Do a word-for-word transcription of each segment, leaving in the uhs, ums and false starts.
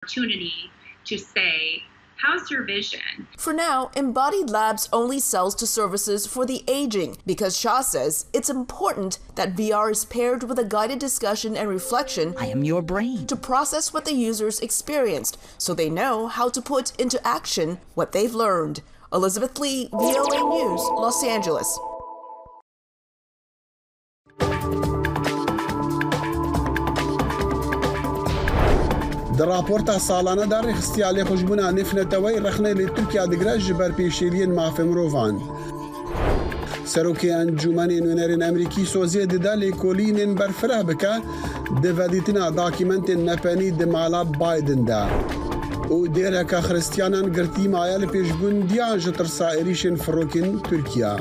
opportunity to say, "How's your vision?" For now, Embodied Labs only sells to services for the aging because Shah says it's important that V R is paired with a guided discussion and reflection I am your brain. To process what the users experienced so they know how to put into action what they've learned. Elizabeth Lee, V O A News, Los Angeles. Di raporta salane de rêxistiya lêxweşbûna nêvneteweyî rexnê li Tirkiye digire ji ber pêşêliyên mafê mirovan. Serokê Encûmenê Nûnerên Amerîkî soziyê dide lêkolînên berfireh bike di vedîtina dokûmentên nepenî di mala Biden de. Û dêreke Xiristiyanan girtî maye li pêşbûndiya ji tirsa êrîşên firokên Tirkiye.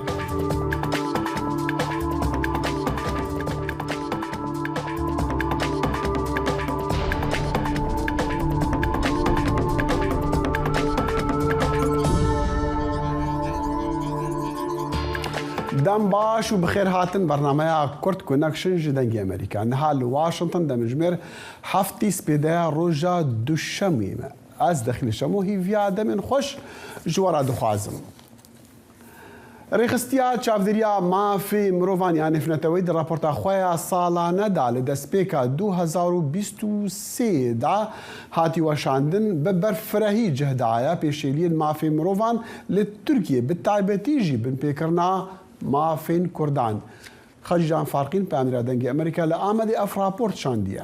Dem baş û bi xêr hatin bernameya Kurd Connection ji Dengê Amerîka. Niha li Washington demjimêr heftî spêdeya roja Duşemê me. Ez Dexîl Şemo hîviya demên xweş ji we re dixwazim. Rêxistiya Çavdêriya Mafê Mirovan ya Nêvneteweyî di raporta xwe ya salane de li destpêka du hezar û bîst û sê de hatî weşandin, bi berfirehî cih daye pêşêliyên mafê mirovan li Tirkiyê, bi taybetî jî binpêkirina mafên Kurdan. Xecîcan Farqîn, peyamnêra Dengê Amerîka li Amedê ev raport şandiye.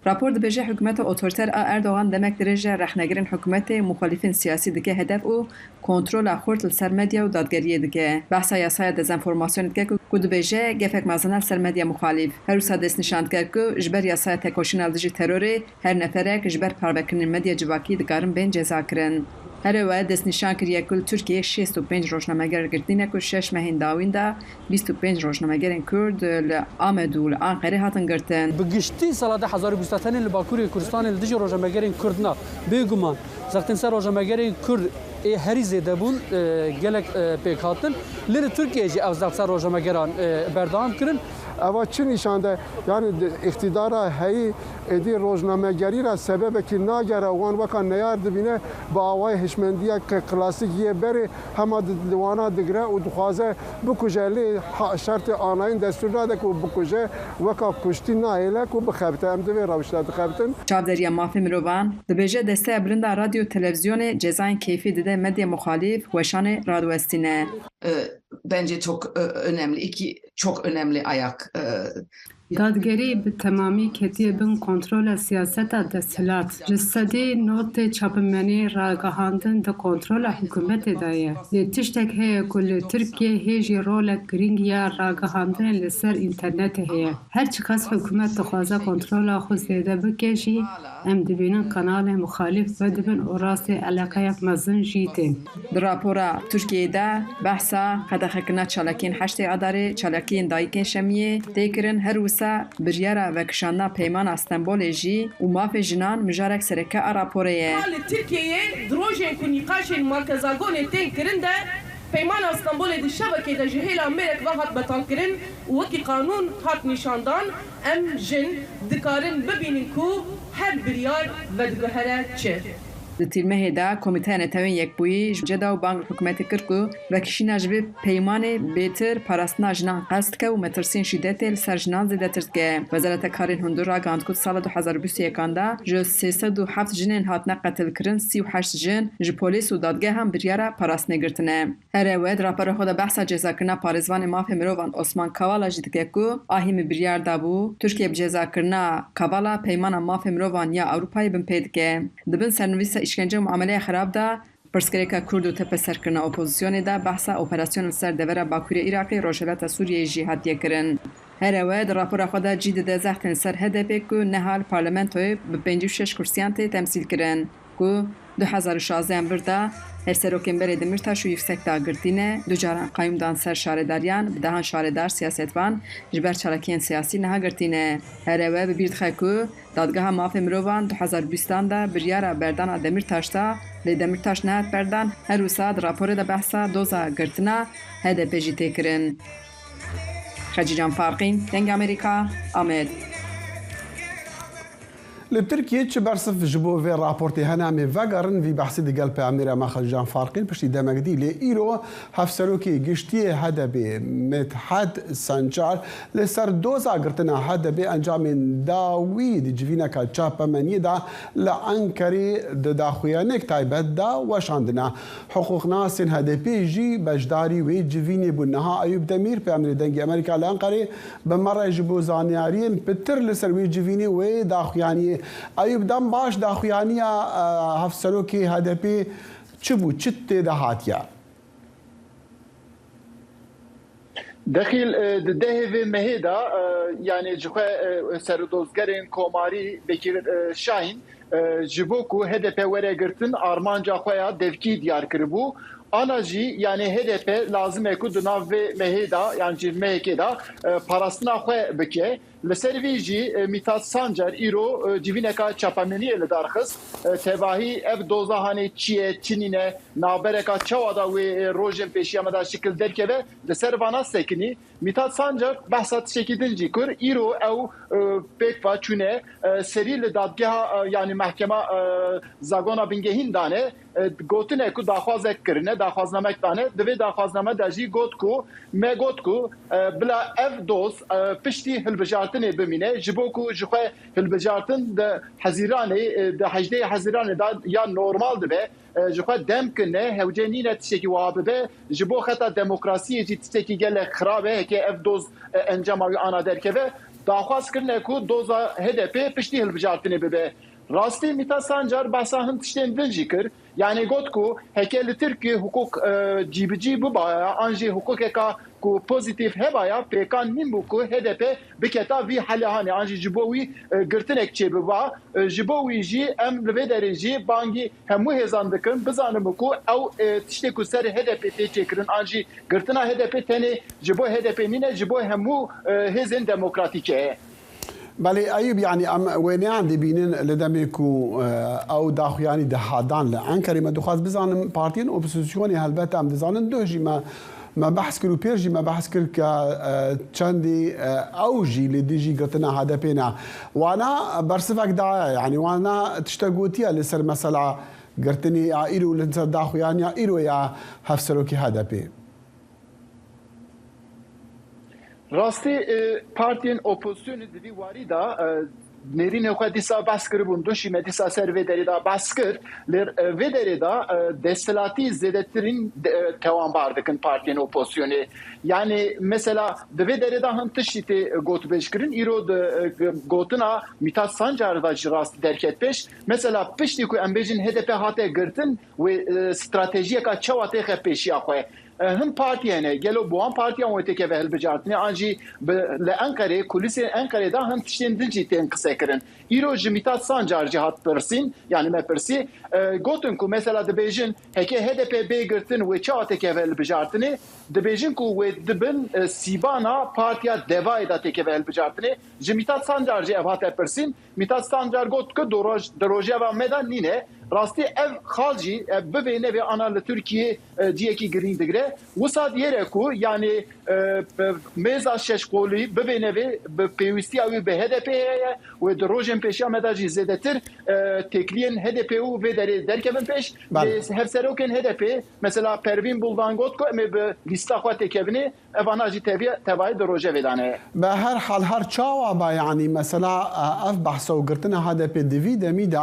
Rapor dibêje, hikûmeta otorîter a Erdogan demek dirêj e rexnegirên hikûmetê û muxalîfên siyasî dike hedef û kontrola xurt li ser medya û dadgeriyê dike. Behsa yasaya dezenformasyonê dike ku, ku dibêje gefek mezin e li ser medya muxalîf. Her wisa destnîşan dike ku ji ber yasaya tekoşîna li dijî terorê her neferek ji ber parvekirinên medya civakî dikarin bên cezakirin. Here we destnîşan kiriye ku li Tirkiyeyê şêst û pênc rojnameger girtî ne ku şeş mehên dawîn de bîst û pênc rojnamegerên Kurd li Amed û li Anqerê hatin girtin. Bi giştî sala du hezar û bîst tenê li Bakurê Kurdistanê li dijî rojnamegerên Kurd na. Bêguman zextên ser rojnamegerên Kurd ê herî zêde bûn, e, gelek, e, pêk hatin. Lê li Tirkiyeyê jî ev zext ser rojnamegeran, e, berdewam kirin. Eva çi nîşan de? Yanî di-, îqtîdara heyî êdî rojnamegerî re sebebekî nagere, wan weka neyar dibîne, bi awayê hişmendiyek klasîk yê berê hema di, di wana digire û dixwaze bikuje, lê ha-, şertê anayîn destûr nade ku bikuje, weka kuştî nahêle ku bixebite. Em di vê rewşê de dixebitin. Çavdêriya Mafê Mirovan dibêje, Desteya Bilind a Radyo û Televîzyonê cezayên keyfî dide medya muxalîf, weşanê radiwestîne. E, bence çok, e, önemli. İki çok önemli ayak, e, Dadgerî bi temamî ketiye bin kontrola siyaseta desthilat. Ji sedî nod tê çapemenî ragihandin di kontrola hikûmetê de ye. Lê tiştek heye ku li Tirkiyê hê jî rolek girîng ya ragihandinê li ser înternetê heye. Her çiqas hikûmet dixwaze kontrola xwe zêde bike jî, em dibînin kanalên muxalîf vedibin û rastî eleqeyek mezin jî tên. Di rapora Tirkiyeyê de behsa qedexekirina çalakiyên heştê Adarê, çalakiyên dayikên Şemiyê tê kirin, her wisa biryara vekişandina Peymana Stenbolê jî û mafê jinan mijarek sereke a raporê ye. Li Tirkiyeyê di rojên ku nîqaşên Markezagonê tên kirin de Peymana Stenbolê di şevekê de ji hêla mêrek ve hat betalkirin û wekî qanûn hat nîşandan. Em jin dikarin bibînin ku her biryar vediguhere çi. Di tîrmehê de Komîteya Netewên Yekbûyî ji ceda û bang li hikûmetê kir ku vekişîna ji vê peymanê bêtir parastina jinan qest dike û metirsiyên şîdetê li ser jinan zêdetir dike. Wezareta Karên Hundir ragihand ku di sala du hezar û bîst û yekan de ji sê sed û heft jinên hatine qetilkirin, sî û heşt jin ji polîs û dadgehan biryara parastinê girtine. Here we di rapora xwe de behsa cezakirina parêzvanê mafê mirovan Osman Kavala jî dike ku ahî min biryar dabû, Tirkiye bi cezakirina Kavala Peymana Mafê Mirovan ya Ewropayê binpê dike. Di bin sernivîsa îşkence û muameleya xerab de pirsgirêka Kurd û tepeserkirina opozisyonê de behsa operasyona li ser devera Bakurê Iraqê, Rojhilata Sûriyeyê jî hatiye kirin. Here we di rapora xwe de cî dide zextên ser H D P ku niha li parlamentoyê bi pêncî û şeş kursiyan tê temsîl kirin. Ku du hezar û şazdeh em vir de hevserokên berê Demîrtaş û Yüksekdağ girtî ne, du caran qeyûm dan ser şaredaryan, bi dehan şaredar, siyasetvan ji ber çalakiyên siyasî niha girtî ne. Here we bi bîr dixe ku Dadgeha Mafê Mirovan du hezar bîstan de biryara berdana Demîrtaş da, lê Demîrtaş nehat berdan, her wisa di raporê de behsa doza girtina H D P jî tê kirin. Xecîcan Farqîn, Dengê Amerîka, Amed. Li Tirkiyê çi bersiv ji bo vê raportê hene, em ê vegerin vî behsî digel peyamnêra me Xelîcan Farqîn piştî demek dî. Lê îro Hevserokê Giştî yê H D P'ê Mithat Sancar li ser doza girtina H D P'ê encamên dawî di civîneka çapemeniyê de li Enqerê di daxuyaniyek taybet de weşandine. Hiqûqnasên H D P'ê jî beşdarî wê civînê bûn. Niha Eyûp Demîr, peyamnêrê Dengê Amerîka li Enqerê, bi me re ji bo zanyariyên pitir li ser wê civînê wê daxuyaniyê. Eyûp, dem baş, daxuyaniya, e, hevserokê H D P'ê çi bû, çi tê de hatiye? Dexîl, e, di dehê vê mehê de, e, yanî ji xwe, e, seredozgerên komarî Bekîr, e, Şahîn, e, ji bo ku H D P were girtin, armanca xwe ya devkî diyar kiribû. Ana jî, yanî H D P lazim e ku di nav vê mehê de, yan jî mehekê de, e, parastina xwe bike. Li ser vî jî, e, Mithat Sancar îro, e, civîneka çapemeniyê li dar xist. E, tevahî ev doza hanê çi ye, çi nîne, navbereka çawa da wê, e, rojên pêşiya me de şikil derkeve, li ser vana sekinî. Mithat Sancar behsa tiştekî din jî kir, îro ew, e, pêk ve çûne, e, serî li dadgeha, e, yanî mehkema, e, zagona bingehîn dane, e, gotine ku daxwazek kirine, daxwaznamek dane. Di vê daxwazname de jî got ku, me got ku, e, bila ev doz, e, piştî hilbijartinê bimîne, ji bo ku ji xwe hilbijartin di Hezîranê, e, di hejdehê Hezîranê de ya normal dibe, e, ji xwe dem kirine, hewce nîne tiştekî wiha bibe, ji bo xeta demokrasiyê jî tiştekî gelek xirab e, heke ev doz, e, encama wî ana derkeve. Daxwaz kirine ku doza H D P piştî hilbijartinê bibe. Rastî Mîta Sancar behsa hin tiştên din jî kir. Yanî got ku heke li Tirkiyê hiqûq, e, cîbicî bibaya, an jî hiqûqeka ku pozîtîf hebaya, pêkan nîn bû ku H D P biketa vî helê hanê, an jî ji bo wî, e, girtinek çêbiba. E, ji bo wî jî em li vê derê jî bangî hemû hêzan dikin, bizanin ku ew, e, tiştê ku ser H D P tê çêkirin, an jî girtina H D P tenê ji bo H D P nîne, ji bo hemû, e, hêzên demokratîk e. Belê Eyûb, yanî em wêneyan dibînin li demê ku, e, ew daxuyanî dihat dan li Enqerê. Me dixwest bizanim partiyên opozîsyonê, helbet em dizanin, duh jî me, me behs kir û pêr jî me behs kir ke, e, çendî, e, ew jî li dijî girtina H D P ne. Wana bersivek daye, yanî wana tiştek gotiye li ser mesela girtinê ya îro, li ser daxuyaniya îro ya hevserokê H D P. Rastî, e, partiyên opozisyonê di vî warî de, e, nêrînê xwe dîsa behs kiribûn, duşî me dîsa ser vê derê de behs kir. Lê, e, vê derê de, e, desthilatî zêdetirîn de, e, tewanbar dikin partiyên opozisyonê. Yanî mesela di vê derê de hin tiştî tê gotûbêj kirin. Îro di, e, gotina Mîtat Sancar de jî rastî derket pêş. Mesela piştî ku em bêjin H D P hate girtin, wê, e, stratejiyeka çawa têxe pêşiya xwe. E, hin partî hene, gelo bi wan partiyan wê têkeve hilbijartinê, an jî bi, li Enqerê, kulîsên Enqerê de hin tiştên din jî tên qisekirin. Îro ji Mîtat Sancar jî hat pirsîn, yanî me pirsî, e, gotin ku mesela dibêjin, heke H D P bê girtin wê çawa têkeve hilbijartinê, dibêjin ku wê di bin, e, sîbana partiya Devayê de têkeve hilbijartinê. Ji Mîtat Sancar jî ev hate pirsîn. Mîtat Sancar got ku di roj-, di rojeva me de nîne. Rastî ev xal jî, e, bivê nevê ana li Tirkiyê, e, ciyekî girîng digire. Wisa diyêre ku, yanî, e, e, mêza şeşqolî bivê nevê bi pêwîstiya wî bi H D P heye. Wê di rojên pêşiya me de jî zêdetir, e, têkiliyên H D P û vê derê derkevin pêş. Belê. Lê hevserokên H D P, mesela Pervîn Buldan got ku em ê bi lîsta xwe têkevine. Evana jî teviye, tevayî di rojevê de ne. Be her hal, her çawa be, yanî mesela, e, ev behsa û girtina H D P di vî demî de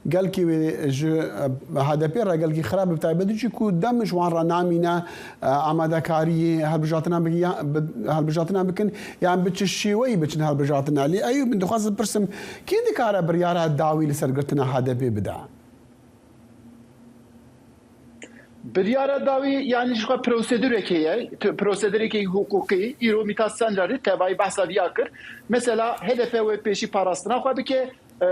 gelkî wê ji, e, H D P re gelkî xirab, bi taybetî jî ku dem ji wan re namîne, e, amadekariyê hilbijartina bi-, ya-, bi-, hilbijartina bikin, yan bi çi şêweyî biçin hilbijartina. Lê Eyûb, min dixwest bipirsim, kî dikare biryara dawî li ser girtina H D P bide? Biryara dawî, yanî ji xwe prosedurek heye, t-, prosedureke hiqûqî, îro Mîtat Sancarî tevayî behsa viya kir. Mesela H D P wê pêşî parastina xwe bike, e,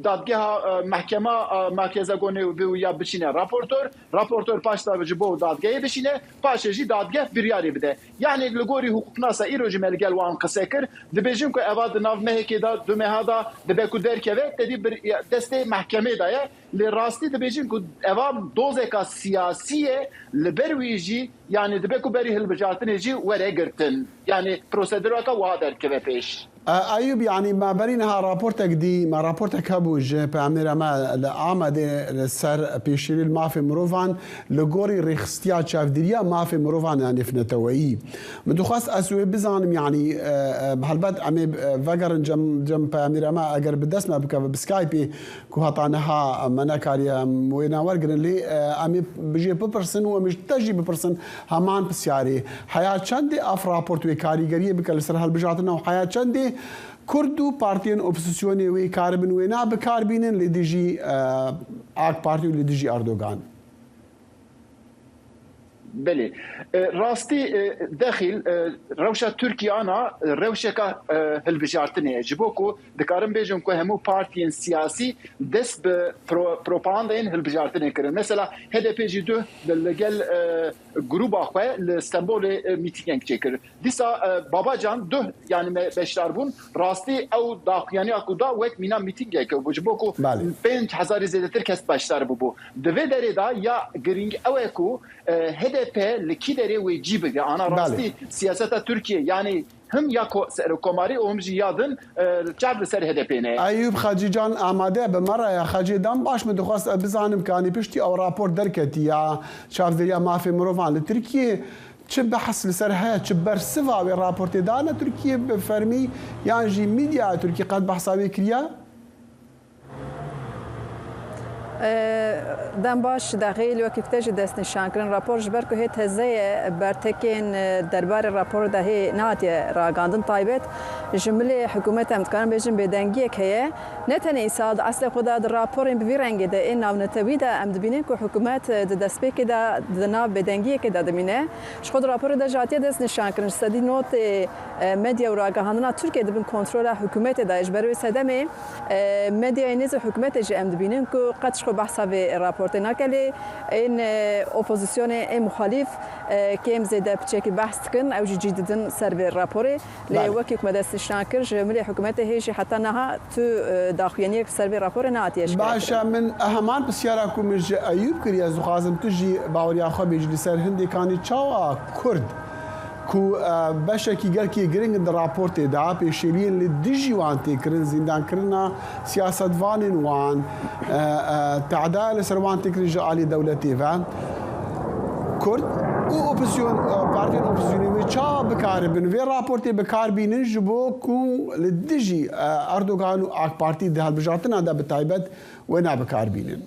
dadgeha, e, mehkema, e, Merkeza Gonê û vê û ya bişîne raportor, raportor paşta ji bo dadgehê bişîne, paşê jî dadgeh biryarê bide. Yanî li gorî hiqûqnasa îro jî me li gel wan qise kir, dibêjin ku eva di nav mehekê de, du meha de dibe ku derkeve, tedî bir, destê mehkemê de ye. Lê rastî dibêjin ku eva dozeka siyasî ye, li ber wî jî, yanî dibe ku berî hilbijartinê jî were girtin. Yanî prosedureka wiha derkeve pêş. E, Eyûb, yanî me berî niha raportek dî, me raportek hebû ji peyamnêra me li Amedê li ser pêşîrî li mafê mirovan li gorî rêxistiya çavdêriya mafê mirovan ya nêvneteweyî. Min dixwest ez wê bizanim, yanî, e, e, helbet em ê, e, vegerin cem, cem peyamnêra me, eger bi dest me bikeve bi Skypeê, ku heta niha me nekariye em wêne wergirin, lê, e, em ê bi jê bipirsin û em ê ji te jî bipirsin heman pisyarê. Heya çendê ev raport wê karîgeriyê bike li ser hilbijartina û heya çendê Kurd û partiyên opozîsyonê wê karibin wêna bikar bînin li dijî, e, AK Partî û li dijî Erdogan? Belê. E, rastî, e, dexîl, e, rewşa Tirkiye ana, e, rewşeka, e, hilbijartinê ye. Ji bo ku dikarim bêjim ku hemû partiyên siyasî dest bi pro-, propagandayên hilbijartinê kirin. Mesela H D P jî duh li, li gel, e, grûba xwe li Stenbolê, e, mîtîngek çêkir. Dîsa, e, Babacan duh, yanî me beşdar bûn. Rastî ew daxuyaniya ku da wek mîna mîtîngeke bû. Ji bo ku Belê. pênc hezarî zêdetir kes beşdar bûbû. Di vê derê de ya girîng ew e ku, e, H D P li kî derê wê cî bigre. Ana Belê. rastî siyaseta Tirkiye, yanî him ya ko-, serokkomarî û him jî ya din, e, çav li ser H D P ne. Eyûb Xecîcan amade bi me re ye. Xecê dem baş, min dixwest ez bizanim, kanî piştî ew rapor derketî ya çavdêriya mafê mirovan li Tirkiye, çi behs li ser heye, çi bersiva wê raportê dane Tirkiye bi fermî, yan jî medyaya Tirkî qet behsa wê kiriye? E, dem baş, Dexîl, wekî ku te jî destnîşan kirin, rapor ji ber ku hê teze ye, bertekên, e, derbarê raporê de hê nehatiye ragandin taybet, ji milê hikûmetê em dikarin bêjin bêdengiyek heye. Ne tenê îsal di eslê xwe de di raporên bi vî rengê de ên navnetewî de em dibînin ku hikûmet, e, di destpêkê de di nav bêdengiyekê de dimîne. Ji xwe di raporê de jî hatiye destnîşankirin, sedî notê, e, medya û ragihandina Tirkiye di bin kontrola hikûmetê de ye. Ji ber wê sedemê, e, medyayê nêzî hikûmetê jî em dibînin ku qet ji xwe behsa vê raportê nake, lê ên, e, opozisyonê, ên muxalîf, e, kêm zêde piçekî behs dikin, ew jî cî didin ser vê raporê. Lê Belê. wekî ku me destnîşan kir, ji milê hikûmetê hê jî heta niha tu, e, daxuyaniyek ser vê raporê nehatiye eşkere Baş e, kirin. min heman pisyara ku min ji Eyûb kiriye, ez dixwazim tu jî baweriya xwe bêjî li ser hindê, kanî çawa Kurd ku, e, beşekî gelkî giring in di raportê de, pêşêliyên li dijî wan tê kirin, zîndankirina siyasetvanên wan, e, e, tehdaya li ser wan tê kirin ji alî dewletê ve. Kurd û opozisyon, e, partiyên opozîsyonê wê çawa bikaribin vê raportê bikar bînin ji bo ku li dijî, e, Erdogan û AK Partî di hilbijartina de bi taybet wêna bikar bînin?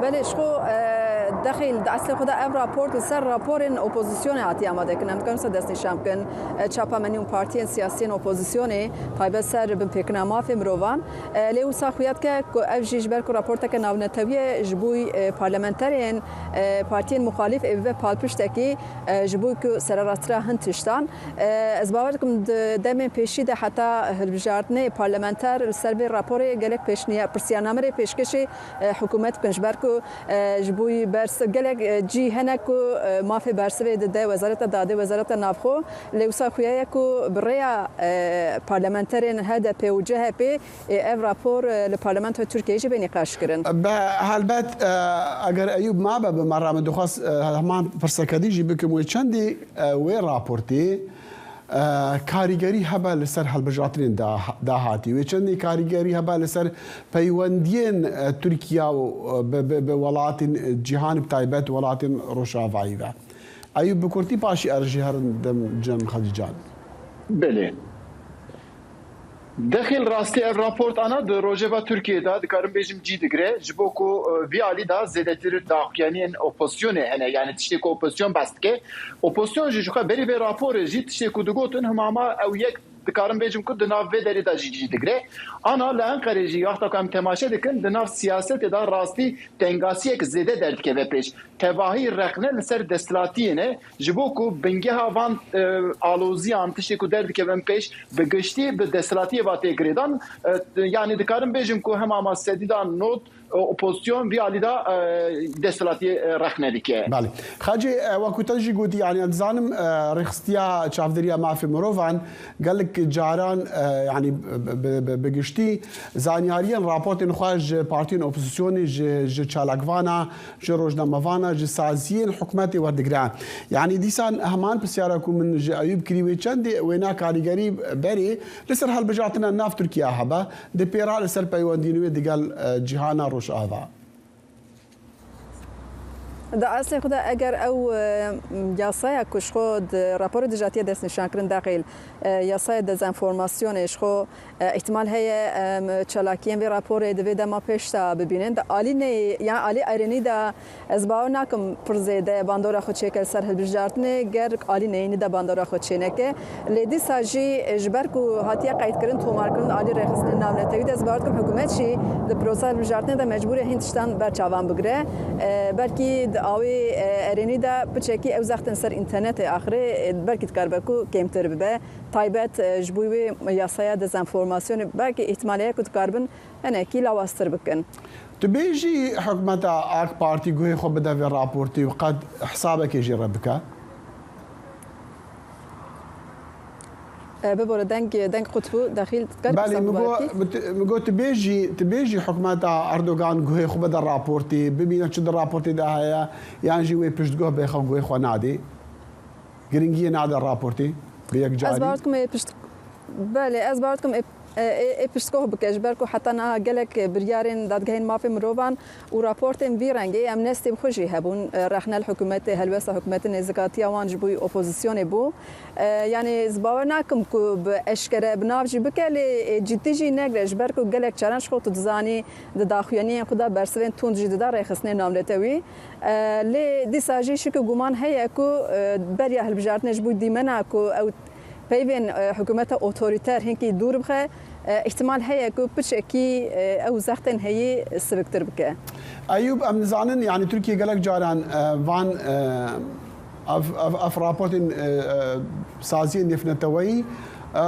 Belê, ji xwe, e, Dexîl, di eslê xwe de ev raport li ser raporên opozisyonê hatiye amadekirin. Em dikarin wisa destnîşan bikin. E, çapamenî û partiyên siyasiyên opozisyonê taybet ser binpêkirina mafê mirovan. E, lê wisa xuya dike ku ev jî ji ber ku raporteke navnetewî ye, ji bo, e, parlamenterên, e, partiyên muxalîf ê bibe palpiştekî, e, ji bo ku sererastira hin tiştan. E, ez bawer dikim di demên pêşî de heta hilbijartinê parlamenter li ser vê raporê gelek pêşniya-, pirsiyarname rê pêşkêşî, e, hikûmet bikin, ji ber ku, e, ji bo bers-, gelek, e, cî hene ku, e, mafê bersivê dide Wezareta Dadê, Wezareta Navxwe, lê wisa xuya ye ku bi rêya, e, parlamenterên H D P û C H P, e, ev rapor, e, li Parlamentoya Tirkiyeyê jî bê nîqaşkirin. Be helbet, e, eger Eyûb mabe bi me re, min dixwest, e, heman pirseke dî jî bikim wê çendê, e, wê raportê, e, karîgerî hebe li ser hilbijartinên da-, dahatî, wê çendê karîgerî hebe li ser peywendiyên, e, Tirkiye û, e, bi, bi, bi welatên, e, cîhanê, bi taybet welatên Rojavayî ve. Eyûb, bi kurtî, paşî ez jî herin dem cem Xedîcan. Belê. Dexîl, rastî ev raport ana di rojeva Tirkiyê de, dikarim bêjim, cî digire, ji bo ku, e, vî alî de zêdetir daxuyaniyên opozisyonê hene, yanî tiştê ku opozisyon behs dike. Opozisyon jî ji xwe berî vê raporê jî tiştê ku digotin, himama ew yek, dikarim bêjim ku di nav vê derê de jî cî digire. Ana li Enqerê jî, wexta ku em temaşe dikin, di nav siyasetê de rastî tengasiyek zêde derdikeve pêş. Tevahî rexne li ser desthilatiyê ne, ji bo ku bingeha van, e, aloziyan, tiştê ku derdikevin pêş, bi giştî bi desthilatiyê ve tê girêdan. E, yanî dikarim bêjim ku hema ma sedî de nod, e, opozisyon vî alî de, e, desthilatiyê, e, rexne dike. Belê. Xecê, e, wekû te jî gotî, yanî ez dizanim, e, rêxistiya çavdêriya mafê mirovan gelek caran, e, yanî bi, bi, bi, bi giştî zanyariyên raportên xwe ji partiyên opozîsyonê, ji, ji çalakvana, ji rojnamevana, ji saziyên hikûmetê werdigire. Yanî dîsan heman pisyara ku min ji Eyûb kirî wê çendê wêna karîgerî berê li ser hilbijartina nav Tirkiye hebe, di pêra li ser peywendiyên wê digel, e, cîhana Rojava. Di eslê xwe de eger ew, e, yasaya ku ji xwe di raporê dijatiye destnîşankirin dexîl, e, yasaya dezenformasyonê ji xwe, e, îhtimal heye, em, çalakiyên vê raporê di vê dema pêş de bibînin. Di alî neyê, yan alî erênî de ez bawer nakim pir zêde bandora xwe çêke li ser hilbijartinê, ger alî neyînî de bandora xwe çêneke. Lê dîsa jî, e, ji ber ku hatiye qeydkirin, tomarkirin alî rêxistinên navnetewî de, ez bawer dikim hikûmet jî di prosa hilbijartinê de mecbûr e hin tiştan ber çavan bigire. E, belkî di awê, e, erênî de piçekî ew zextên ser înternetê axirê, e, belkî dikaribe ku kêmtir bibe. Taybet, e, ji bo wê yasaya dezenformasyonê belkî îhtimalê heye ku dikaribin hinekî lawaztir bikin. Tu bêjî hikûmeta AK Partî guhê xwe bide vê raportê û qet hesabekê jê re bike? E, bibore deng, deng qut bû, dexîl dikar Belê, min got, min got, tu bêjî, tu bêjî hikûmeta Erdogan guhê xwe bide raportê, bibîne çi di raportê de heye, yan jî wê piştguh bêxe guhê xwe nadê. Giringiyê nade raportê bi yekcarî. Ez bawer dikim ê pişt-, belê, ez bawer dikim ê, ê, ê, ê piştgoh bike, ji ber ku heta niha gelek biryarên dadgehên mafê mirovan û raportên vî rengê Amnesty bi xwe jî hebûn, e, rexne li hikûmetê, helwesta hikûmetê nêzikatiya wan ji bo opozisyonê bû. E, yanî ez bawer nakim ku bi eşkere bi nav jî bike, lê, e, cidî jî negire, ji ber ku gelek caran ji xwe tu dizanî di daxuyaniyên xwe de bersivên tund jî dida rêxistinên navnetewî. E, lê dîsa jî şik û guman heye ku, e, beriya hilbijartinê ji bo dîmena ku ew peyvên, e, hikûmeta otorîter hinkî dûr bixe, e, îhtimal heye ku piçekî, e, ew zextên heyî siviktir bike. Eyûb, em nizanin, yanî Tirkiye gelek caran, e, van, e, ev, ev, ev raportên, e, e, saziyên nêvneteweyî, e,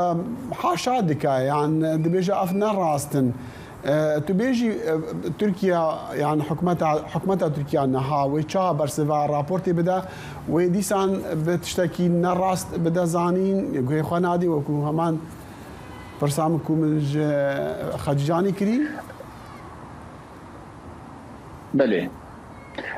haşa dike, yan dibêje ev ne rast in. E, tu bêjî, e, Tirkiye, yan hikûmeta, hikûmeta Tirkiye niha wê çawa bersiva raportê bide, wê dîsan bi tiştekî ne rast bide zanîn, guhê xwe nadî, wekû heman pirsa min ku min ji Xecîcanî kirî. Belê.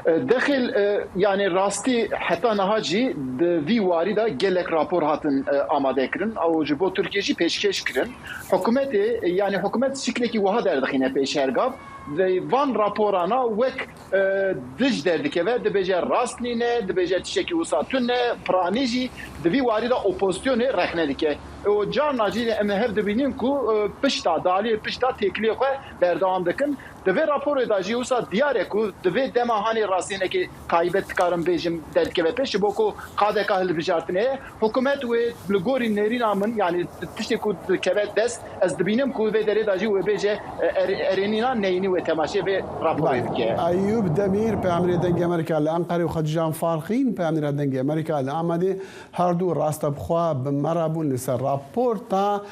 E, Dexil, e, yani rastî heta niha jî di vî warî de gelek rapor hatin, e, amade kirin. Ew ji bo Tirkiye jî pêşkêş kirin. Hikûmetê, e, yani hikûmet şiklekî wiha derdixîne pêş hergav. Di van raporana wek, e, dij derdikeve, dibêje rast nîne, dibêje tiştekî wisa tune, piranî jî di vî warî de opozisyonê rexne dike. Û carna jî em hev dibînin ku, e, pişta, daliyê pişta têkiliyê xwe berdewam dikin. Di vê raporê de jî wisa diyar e ku di vê dema hanê rastînekê taybet dikarim bêjim derdikeve pêş, ji bo ku qadeka hilbijartinê ye. Hikûmet wê li gorî nêrîna min, yanî tiştê ku dikeve dest, ez dibînim ku vê derê de jî wê bêje, e, er-, erênîna neyînî wê temaşê vê raporê Belê. dike. Eyûb Demîr, peyamnêrê Dengê Amerîka li Enqerê û Xecîcan Farqîn, peyamnêra Dengê Amerîka li Amedê, her du rastebixwe bi me re bûn li ser raporta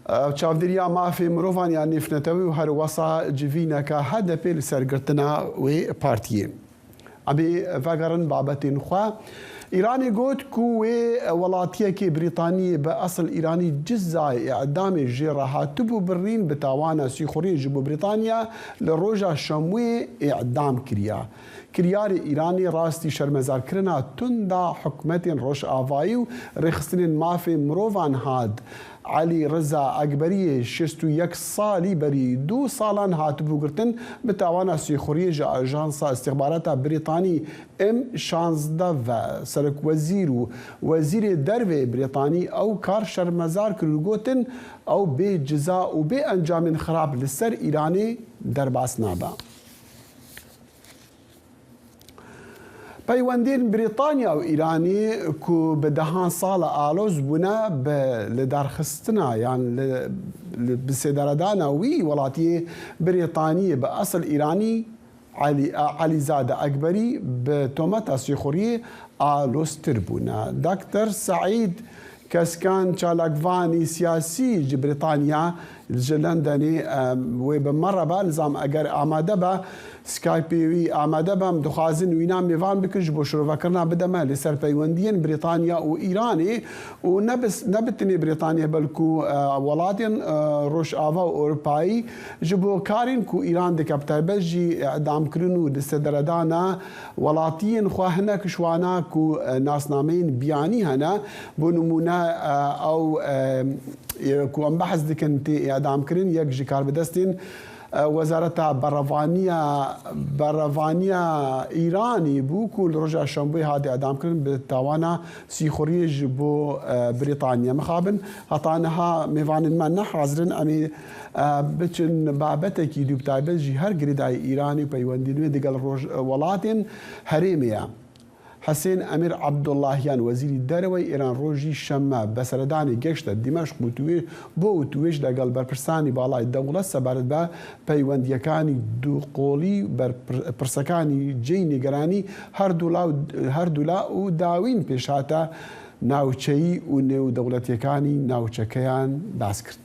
Çavdêriya mafê mirovan ya nêvnetewî û her wesa civîneka H D P li ser girtina wê partiyê. Em ê vegerin babetên xwe. Îranê got ku wê welatiyekê Brîtaniyê bi esil Îranî ceza îdamê jê re hatibû birîn bi tawana sîxuriyê ji bo Brîtanya li roja şemwê îdam kiriya. Kiryarê Îranê rastî şermezarkirina tunda hikûmetên Rojavayî û rêxistinên mafê mirovan hat. Elî Riza Ekberiyê şêst û yek salî berî du salan hatibû girtin, bi tawana sîxuriyê ji Ajansa Îstixbarata Brîtanî M şazdeh ve serokwezîr û wezîrê dervê Brîtanî ew kar şermezar kir û gotin, ew bê ceza û bê encamên xirab li ser Îranê derbas nabe. Peywendiyên Brîtanya û Îranî ku bi dehan sala aloz bûne, bi lidarxistina yan li, li, bi sêdaredana wî welatiyê Brîtaniyê bi esil Îranî Elî, Elîzade Ekberî bi tometa sîxuriyê aloztir bûne. Doktor Seîd Keskan, çalakvanî siyasî ji Brîtanya, Ji Londonê, em, wê bi me re be, nizam eger amade be, Skypeê wî amade be, em dixwazin wîna mêvan bikin, ji bo şirovekirina bide me li ser peywendiyên Brîtanya û Îranê û ne bi, ne bi tenê Brîtanya, belku, e, welatên, e, Rojava û Ewropayî ji bo karên ku Îran dike, bi taybet jî îdamkirin û destederedana welatiyên xwe, hinek ji wana ku, e, nasnameyên biyanî hene, bo nimûne, e, ew, e, ku em behs dikin tê îdamkirin, yek ji karbidestên, e, Wezareta Berevaniya, Berevaniya Îranî bû ku li roja Şembûyê hate îdamkirin bi tawana sîxuriyê ji bo, e, Brîtanya. Mixabin heta niha mêvanên me ne hazir in. Em ê, e, biçin babetekî dû, bi taybet jî her girêdayî Îranî û peywendiyên wê digel roj-, welatên herêmê ye. Hesên Emîr Abdullahiyan, Wezîrî Dereweyê Îran, rojî Şeme be seredanê geşte Dîmeşq û tuwê-, bo û tuwêj legal berpirsanî balay dewlet sebaret be peywendiyekanî duqolî, berpir-, pirsekanî cêy nêgeranî her du la û, her du la û dawîn pêşhate navçeyî û nêwdewletîyekanî navçekeyan behs kir.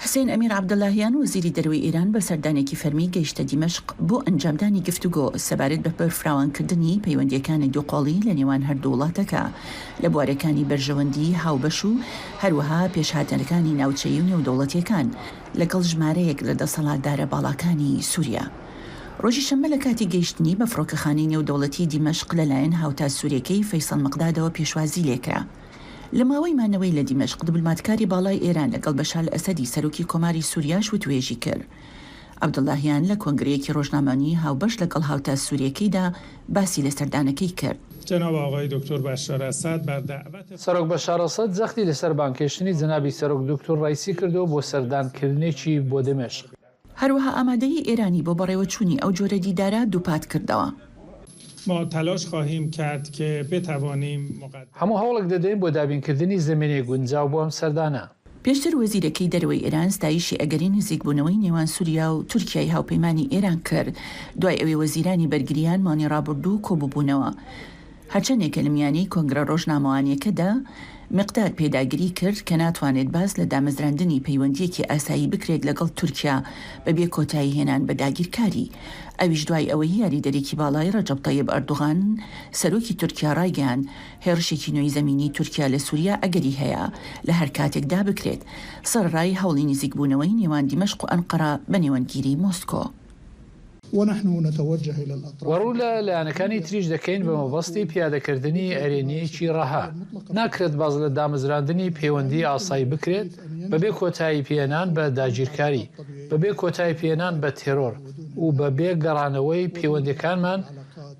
Husên Emîr Abdullahiyan, Wezîrî Derwê Îran, bi serdaniekî fermî gehişte Dîmeşq bo encamdanî giftûgo sebaret bi berfirawankirdinî peywendiyekanê duqolî li nêwan her du welateke li buwarekanî berjewendî hawbeş û herwiha pêşhatinekî navçeyî û nêwdewletîyekan, li gel jimareyek li desthilatdara balakanî Sûriye. Rojî Şeme li katî gehiştinî bi firokekanî nêwdewletî Dîmeşq li layên hawta Sûriyekî Feysel Miqdadova pêşwazî lê kira. Li mawey manewey li Dîmeşq, diblomatkarê balay Êran li gel Beşar el-Esedî, serokî Komarî Sûriya, ji witwêjî kir. Abdullahiyan li kongreyekî rojnamewanî hawbeş li gel hawta Sûriyekî de basî li serdanekî kir. جناب آقای دکتر بشار اسد بر دعوت Serok Beşar Esed zextî li ser bangkêştinî cenabî Serok Doktor Reîsî kirdo bo serdankirinekî bo Dimeşq. Her wiha amadeyî Êranî bo berêveçûnî ew cure dîdara dûpat kirdewa. ما تلاش خواهیم کرد که بتوانیم مقدم Hemû hewlek didin bo dabînkirdinî zemînê guncaw bo em serdana. Pêştir wezîrekî derwey Îran stayîşî egerî nêzîkbûnewey nêwan Sûriya û Tirkiyeyê hawpeymanî Êran kir. Duay ewê wezîranî bergiriyan manî rabirdû kobûbûnewa. Herçendê ke li miyanî kongre rojnamewaniyeke de Miqdad pêdagirî kir ke natwanêt bas li damezrandinî peywendiyekî asayî bikrêt li gel Tirkiya bi bê kotayî hênan bi dagîrkarî. Ew jî duay eweyî yarîderekî balay Recep Tayyip Erdogan, serokî Tirkiya ragihand, hêrişekî nûyî zemînî Tirkiya li Sûriya egerî heye, li her katek de bikrêt. Sererayî hewlî nêzîkbûneweyî nêwan Dîmeşq û Enqera bi nêwengîrî Mosko. ونحن نتوجه إلى الأطراف We rû li layanekî trî jî dikeyn bi mebestî piyadekirdinî erêniyekî reha. Nakrêt baz li damezrandinî pêwendî asayî bikrêt, bi bê kotayî pênan bi dagîrkarî, bi bê kotayî pênan bi teror û bi bê geranewey pêwendekanman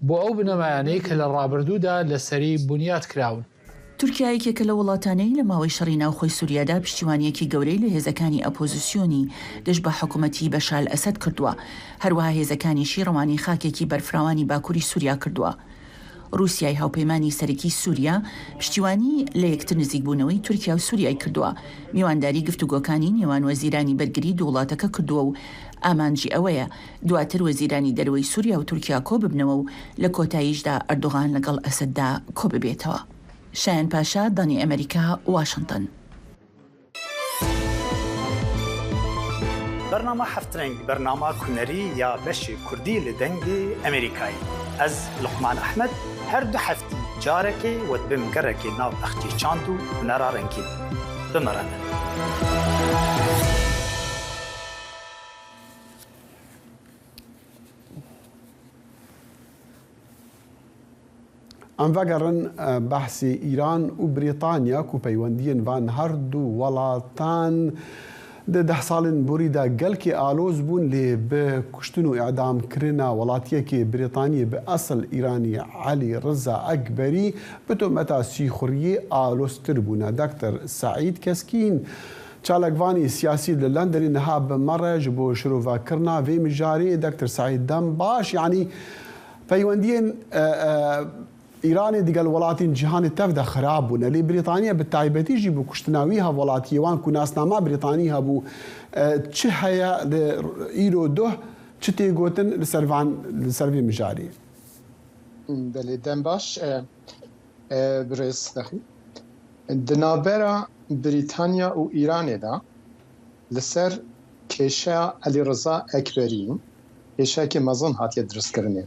bo ew binemayanê ke li rabirdû de li serî bunyad kirawin. تورکیا یەکێکە لە وڵاتانەی لە ماوەی شەڕی ناوخۆی سووریادا پشتیوانیەکی گەورەی لە هێزەکانی ئەپۆزیسیۆنی دژ بە حکوومەتی بەشار ئەسەد کردووە. هەروەها هێزەکانیشی ڕەوانەی خاکێکی بەرفراوانی باکووری سووریا کردووە. رووسیای هاوپەیمانی سەرەکی سووریا پشتیوانی لە یەکتر نزیکبوونەوەی تورکیا و سووریای کردووە. میوانداری گفتوگۆکانی نێوان وەزیرانی بەرگری دوو وڵاتەکە کردووە و ئامانجی ئەوەیە دواتر وەزیرانی دەرەوەی سووریا و تورکیا کۆ ببنەوە و لە کۆتاییشدا ئەردوغان لەگەڵ ئەسەددا کۆ ببێتەوە. شایان پاشا، دەنگی ئەمریکا، واشنگتن. Bernama Heft Reng, bernama hunerî ya beşê kurdî li Dengê Emerîkayê. Ez, Luqman Ehmed, her du heftî carekê we dibim gerekê nav bexçê çand û hunera rengîn. Bi me re bin. Em vegerin, e, behsê Îran û Brîtanya ku peywendiyên van her du welatan di deh salên borî de gelkî aloz bûn, lê bi kuştin û îdamkirina welatiyekê Brîtaniyê bi esil Îranî Elî Riza Ekberî bi tometa sîxuriyê aloztir bûne. Doktor Seîd Keskîn, çalakvanê siyasî li Londonê niha bi me re ji bo şirovekirina vê mijarê. Doktor Seîd, dem baş, yanî peywendiyên, e, e, Îranê digel welatên cîhanê tev de xirab bûne. Lê Brîtaniya bi taybetî jî bi kuştina wî hevwelatiyê wan ku nasnama Brîtanî hebû, e, çi heye li îro duh, çi tê gotin li ser van, li ser vê mijarê? Belê, dem baş, e, e, birêz Fexî. Di navbera Brîtanya û Îranê de li ser kêşeya Elî Riza Ekberî kêşeyekî mezin hatiye diristkirinê.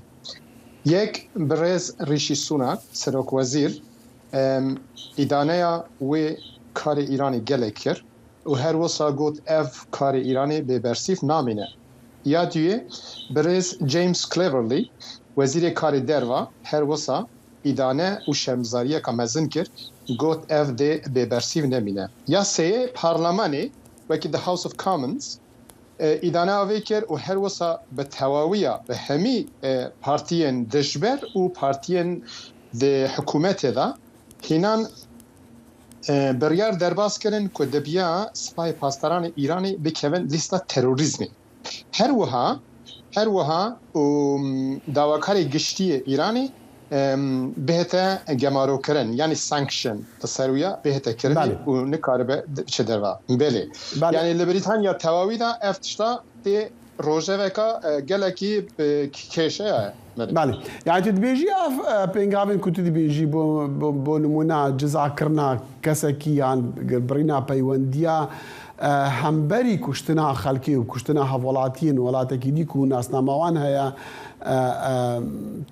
Yek, birêz Rîşî Sunak, serokwezîr, em, îdaneya wê karê Îranê gelek kir û her wisa got, ev karê Îranê bêbersîv namîne. Ya duyê, birêz James Cleverly, wezîrê karê derva, her wisa îdane û şermizariyeka mezin kir, got, ev dê bêbersîv nemîne. Ya sêyê, parlemanê, wekî the House of Commons, e, îdane avê kir û her wisa bi tewawiya, bi hemî, e, partiyên dijber û partiyên di hikûmetê de hînan, e, biryar derbas kirin ku dibiya Sipahê Pasdaranê Îranê bikevin lîsta terorîzmê. Her wiha, her wiha û, m, dawakarê giştî yê Îranê, em, bihête gemarokirin, yanî sanction, di ser wî ya bihête kirinê Belê. û nikaribe di-, biçe derva. Belê. Belê. Yanî li Brîtanya tewawî de ev tişta tê rojeveka, e, gelekî, e, kêşeya ye. Belê. Belê. Yani tu dibêjî ev, e, pêngavên ku tu dibêjî bo, bo, bo nimûne cizakirina kesekî yan birîna peywendiya, e, hemberî kuştina xelkê û kuştina hevwelatiyên welatekî dî ku nasnama wan heye, e, e,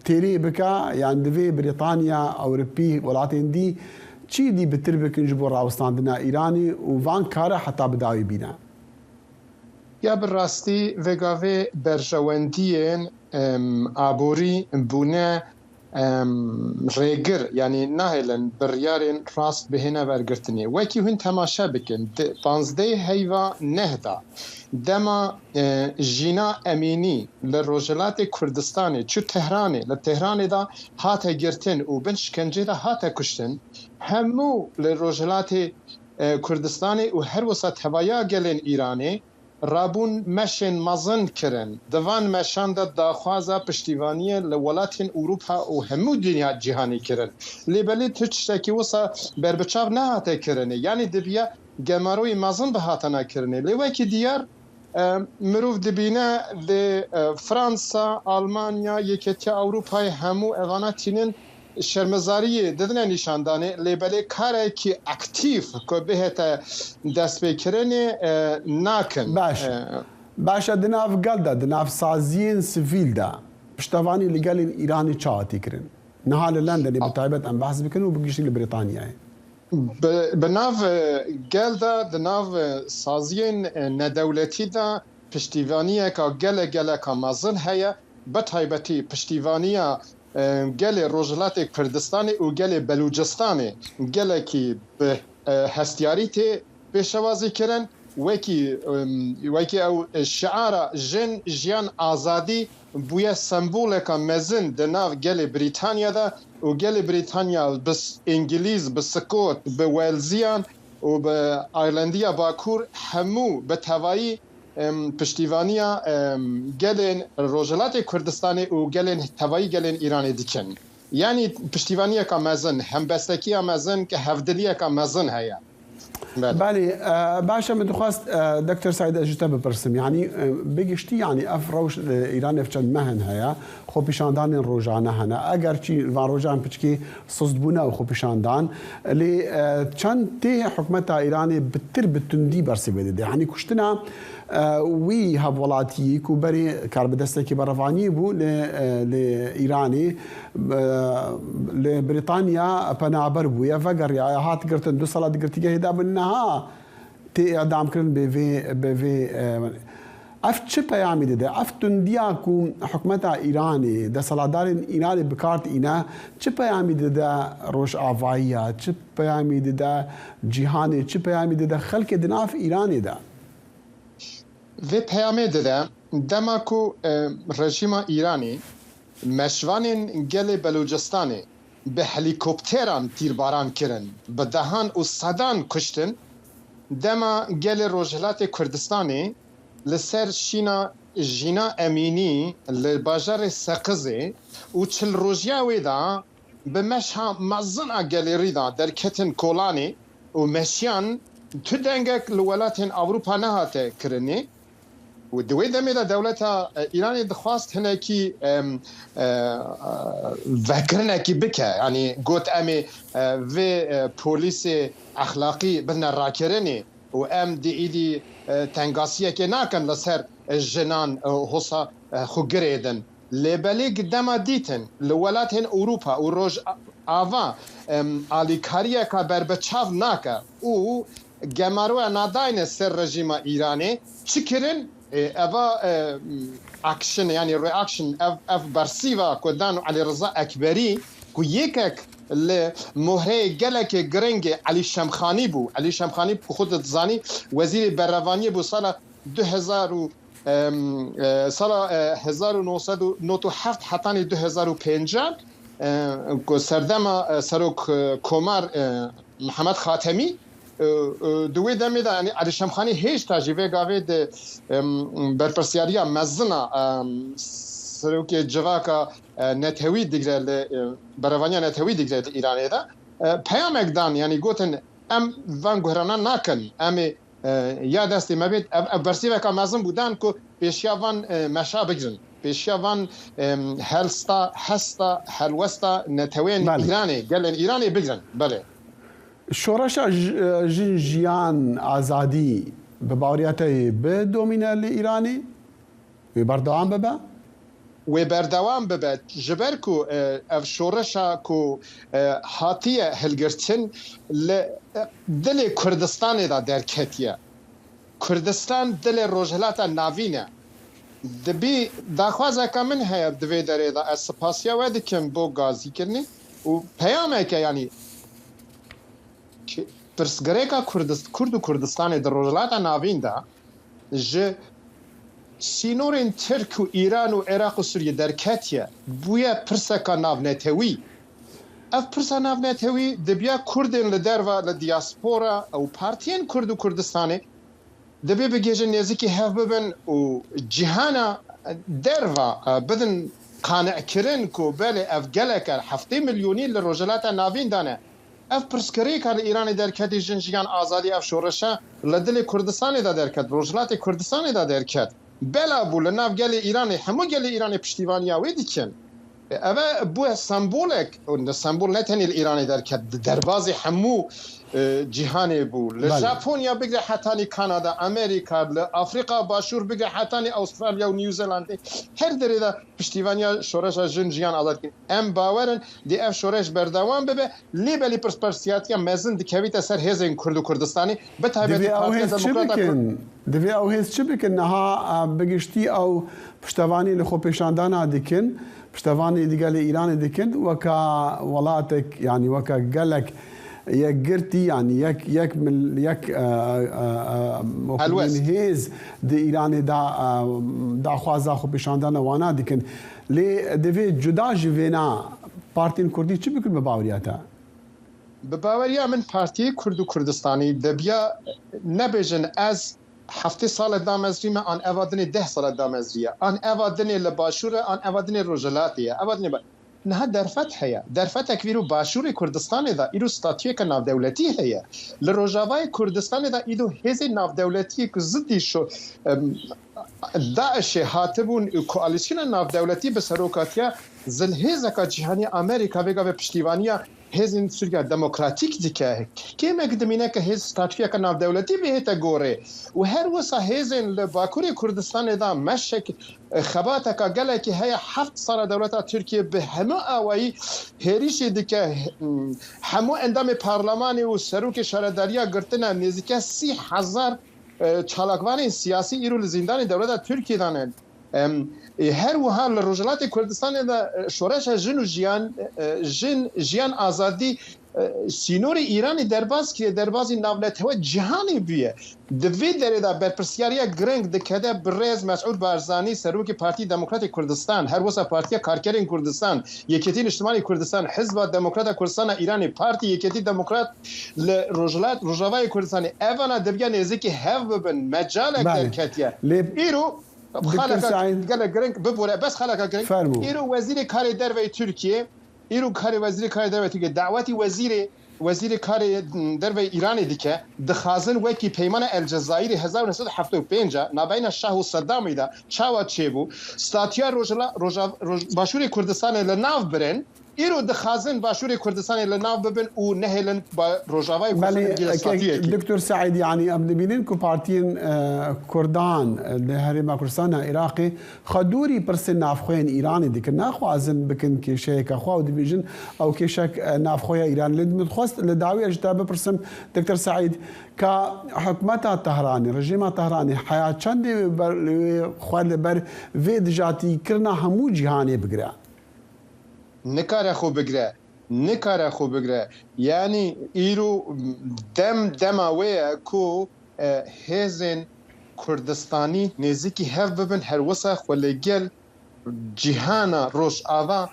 têrê bike, yan divê Brîtanya, Ewropî, welatên dî çi dî bitir bikin ji bo rawestandina Îranê û van kare heta bi dawî bîne. Ya bi rastî vê gavê berjewendiyên, em, aborî bûne, em, rêgir, yanî nahêlin biryarên rast bihêne wergirtinê. Wekî hûn temaşe bikin, di panzdehê heyva neh de dema, e, Jîna Emînî li Rojhilatê Kurdistanê çû Tehranê, li Tehranê de hate girtin û bin şkencê de hate kuştin, hemû li Rojhilatê e, Kurdistanê û her wisa tevaya gelên Îranê rabûn meşên mezin kirin. Di van meşan de daxwaza piştîvaniyê li welatên Ewropa û hemû dinya cîhanê kirin. Lê belê tu tiştekî wisa berbiçav nehate kirinê. Yanî dibiya gemaroyê mezin bihatana kirinê. Lê wekî diyar, e, mirov dibîne li, e, Fransa, Almanya, Yeketiya Ewropayê hemû evana tînin şermezariyê didine nîşandanê, lê belê karekî aktîf ku bihête destpêkirinê, e, nakin. Baş. E, Baş e, di nav gel de, di nav saziyên sivîl de piştevanî li gelên Îranê çawa tê kirin? Niha li Londonê bi taybet em behs bikin û bi giştî li Brîtanyayê. Bi, bi nav, e, gel de, di nav, e, saziyên, e, nedewletî de piştîvaniyeka gelek geleka mezin heye, bi taybetî piştîvaniya, e, gelê Rojhilatê Kurdistanê û gelê Belûcistanê gelekî bi, e, hestiyarî tê pêşewazî kirin. Wekî, em, wekî ew, e, şiara jin, jiyan, azadî bûye semboleka mezin di nav gelê Brîtanya de û gelê Brîtanya bi s-, Îngilîz, bi Skot, bi Welziyan û bi Aylendiya Bakur hemû bi tevayî, em, piştîvaniya, em, gelên Rojhilatê Kurdistanê û gelên tevayî gelên Îranê dikin. Yanî piştîvaniyeka mezin, hembestekiya mezin, hevdiliyeka mezin heye. Belê. Belê, e, baş e, min dixwest, e, Doktor Saîd, ez ji te bipirsim. Yanî, e, bi giştî, yanî ev rewş, e, Îran ev çend mehin heye, xwepîşandanên rojane hene. Eger çî van rojan piçkî sist bûne û xwepîşandan, lê, e, çend tê hikûmeta Îranê bitir bi tundî bersivê dide. Yanî kuştina, e, wî hevwelatiyî ku berê karbidestekî berevaniyê bû li, e, li Îranê, e, li Brîtanya penaber bûye, vegeriyaye, hat girtin, du sala di girtîgehê de bin, niha tê îdamkirin bê vê, bê vê, e, ev çi peyamî dide? Ev tundiya ku hikûmeta Îranê, desthilatdarên Îranê bi kar tîne, çi peyamî dide rojavayiya, çi peyamî dide cîhanê, çi peyamî dide xelkê di nav Îranê de? Vê peyamê dide, dema ku, e, rejîma Îranê meşvanên gelê Belûcistanê bi helîkopteran tîrbaran kirin, bi dehan û sedan kuştin, dema gelê Rojhilatê Kurdistanê li ser şîna Jîna Emînî li bajarê Seqizê û çil rojiya wê de bi meşa mezin a gelêrî de derketin kolanê û meşiyan, tu dengek li welatên Ewropa nehate kirinê û di wê demê de dewleta, e, Îranê dixwast hinekî, em, e, e, vekirinekî bike. Yanî got, em ê, e, vê, e, polîsê exlaqî bidine rakirinê. û em dî îdî, e, tengasiyekê nakin li ser, e, jinan, e, hosa, e, xwe girêdin. Lê belê dema dîtin li welatên Ewropa û Rojava, em, alîkariyeka berbiçav nake û gemaroya nadayne ser rejîma Îranê çi kirin? E, eva, e, action, yani reaction, ev, ev bersîva ku dan Elî Riza Ekberî, ku yekek li mohreyê gelekê giringê Elî Şemxanî bû. Elî Şemxanî ku xwe dizanî wezîrê berevaniyê bû sala du hezar û, em, e, sala, e, hezar û neh sed û nod û heft hetanî du hezar û pêncî, e, ku serdema, e, serok, e, komar, e, Mihemed Xatemî, e, e, di wê demê de, yanî Elî Şemxanî hêşta jî vê gavê di, em, berpirsiyariya mezina, em, serokê civaka, e, netewî digre li, e, berevaniya netewî digre li Îranê de, e, peyamek dan, yanî gotin, em van guhrana nakin, em ê, e, ya destê me bêt, ev, ev bersîveka mezin bû dan ku pêşiya van, e, meşa bigrin. Pêşiya van, em, helsta, hesta, helwesta netewên Belê. Îranê, gelên Îranê bigrin. Belê. Şoreşa j-, e, jin, jiyan, azadî bi baweriya te yê bidomîne li Îranê? Wê berdewam bibe? Wê berdewam bibe. Ji ber ku, e, ev şoreşa ku, e, hatiye hilgirtin li, e, dilê Kurdistanê de derketiye. Kurdistan dilê Rojhilata Navîn e. Dibî daxwazeke min heye di vê derê de, ez sipasiya we dikim bo gazîkirinê û peyameke, yanî ki-, pirsgirêka Kurdist-, Kurd û Kurdistanê di Rojhilata Navîn de ji sînorên Tirk û Îran û Iraq û Sûriyê derketiye, bûye pirseka navnetewî. Ev pirsa navnetewî dibiya Kurdên li derva, li diaspora û partiyên Kurd û Kurdistanê dibê bigihêjin nêzîkî hev bibin û cîhana derva, e, bidin qane'kirin ku belê ev gelek e, heftê milyonî li Rojhilata Navîn de ne. Ev pirsgirêka li Îranê derketî, jin, jiyan, azadî, ev şoreşe li dilê Kurdistanê de derket, Rojhilatê Kurdistanê de derket. Bela bû li nav gelê Îranê, hemû gelê Îranê piştîvaniya wê dikin. Ev e bûye sembolek, û ne sembol ne tenê li Îranê derket, di derbazê hemû, e, cîhanê bû. Li Belê. Japonya bigre hetanî Kanada, Amerîka, li Afrîka Başûr bigre hetanî Awustralya û New Zealandê, her derê de piştîvaniya şoreşa jin, jiyan, azad dikin. Em bawer in, dê ev şoreş berdewam bibe, lê belê pirspersiyatiya mezin dikevîte ser hêzên Kurd û Kurdistanê, bi taybetî Divê ew Partiya hêz çi Demokrata Kurd. Bikin? Divê ew hêz çi bikin? Niha, e, bi giştî ew piştevanî li xwe pêşandana dikin, piştevanî digel Îranê dikin, weka welatek, yanî weka gelek yekgirtî, yanî yek, yek mil-, yek, e, e, e, wekî Helwest. Hêz di Îranê da, e, daxwaza xwe pêşandana wana dikin. Lê divê cuda ji vêna partiyên Kurdî çi bikin bi baweriya te? Bi baweriya min Partiyê Kurd û Kurdistanî debiya nebêjin ez heftê sale damezrî me, an eva dinê deh sale damezrî ye, an eva dinê li Başûr e, an eva dinê Rojhilatê ye. Eva dinê ba-, niha derfet heye. Derfetek vî ro Başûrê Kurdistanê de îro statuyeke navdewletî heye. Li Rojavayê Kurdistanê de îro hêzên navdewletiyê ku zidî şo, em, DAIŞê hatibûn, koalîsyona navdewletî bi serokatiya zilhêzeka cîhanî Amerîka vê gavê piştîvaniya hêzên Sûriya Demokratîk dike. Kêmek dimîne ke hêz statuyeke navdewletî bihête gorê û her wisa hêzên li Bakurê Kurdistanê de meşek, e, xebateka gelekî heye. Heft sala dewleta Tirkiye bi hemû awayî hêrişê dike. Hemû endamê parlemanê û serokê şaredariya girtine, nêzîke sî hezar, e, çalakvanên siyasî îro li zîndanê dewleta Tirkiye de ne. Em, e, her wiha li Rojhilatê Kurdistanê de, e, şoreşa jin û jiyan, e, jin, jiyan, azadî, e, sînorê Îranê derbas kiriye, derbazî navnetewe cîhanê bûye. Di vê derê de berpirsyariya giring dikete birêz Mesûd Barzanî, serokê Partî Demokratê Kurdistan, her wisa Partiya Karkerên Kurdistan, Yekêtî Niştimanî Kurdistan, Hizba Demokrata Kurdistan a Îranê, Partî Yekêtî Demokrat li Rojhilat, Rojavayê Kurdistanê. Evana dibiya nêzîkî hev bibin, mecalek Belê. Derketiye. Lê Îro Doktor xaleka Saîd. Gelek giring, bibore, bes xaleka giring. Fermo. Îro Wezîrê Karê Derve yê Tirkiye, îro karê Wezîrê Karê Derve yê Tirkiye, dawetî wezîrê, Wezîrê Karê Derve yê Îranê dike, dixwazin wekî Peymana El Cezayirê hezar û neh sed û hevdeh û pênc a, nabeyna Şah û Sedamê de çawa çêbû, statuya Rojhila-, Roja-, Roj-, Başûrê Kurdistanê li nav birin, îro dixwazin Başûrê Kurdistanê li nav bibin û nehêlin ba-, Rojavayê Kurdistanê Belê, bigire eke statuyekî. Doktor Seîd, yanî em dibînin ku partiyên, e, Kurdan, e, li Herêma Kurdistana Iraqê xwe dûrî pirsên navxweyên Îranê dikin. Naxwazin bikin kêşeyeke xwe û dibêjin ew kêşek, e, navxweya Îran. Lê min dixwest li dawî ez ji te bipirsim, Doktor Seîd, ka hikûmeta Tehranê, rejîma Tehranê heya çendê wê ber, wê xwe li ber vê dijatîkirina hemû cîhanê bigire? Nikare xwe bigire. Nikare xwe bigire. Yanî îro dem dema wê ye ku, e, hêzên Kurdistanî nêzîkî hev bibin, her wisa xwe li gel cîhana Rojava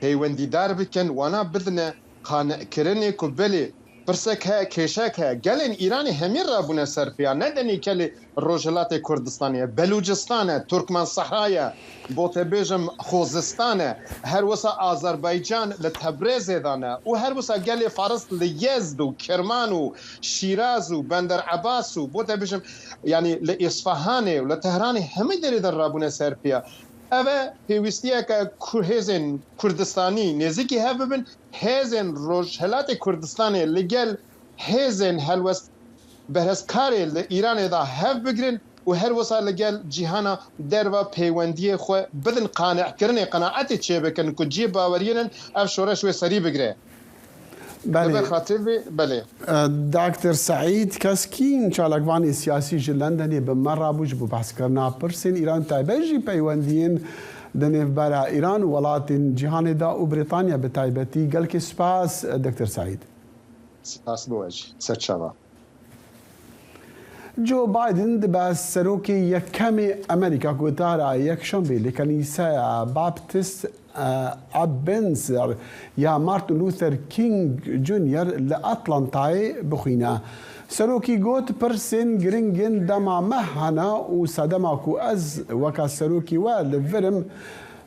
peywendîdar bikin, wana bidine qanekirinê ku belê pirsek heye, kêşek heye. Gelên Îranê hemî rabûne ser piya, ne denê gelê Rojhilatê Kurdistanê ye, Belûcistan e, Turkmen Sehra ye, bo te bêjim Xozistan e, her wisa Azerbaycan li Tebrêzê de ne û her wisa gelê Faris li Yezd û Kirman û Şîraz û Bender Ebas û bo te bêjim, yanî li Îsfahanê û li Tehranê hemî derê de rabûne ser piya. Ev e pêwîstiyeke ku hêzên Kurdistanî nêzîkî hev bibin, hêzên Rojhilatê Kurdistanê li gel hêzên helwest berhezkarê li Îranê de hev bigrin û her wisa li gel cîhana derva peywendiyê xwe bidin qanekirinê, qenaetê çêbikin ku cihê baweriyên in ev şoreş wê serî bigire. Belê. Li ber xatir vê, belê. E, Doktor Seîd Keskîn, çalakvanê siyasî ji Londonê bi me rabû ji bo behskirina pirsên Îran, taybet jî peywendiyên di nêvbera Îran û welatên cîhanê de û Brîtanya bi taybetî. Gelkî spas, e, Doktor Seîd. Spas bo we jî. Serçava. Joe Biden dibe serokê yekemê Amerîka ku tara yekşembê li Kenîseya Baptist, e, Ebenezer ya Martin Luther King Junior li Atlantayê bixwîne. Serokî got, pirsên giring in dema me hene û sedema ku ez weke serokî we li vir im,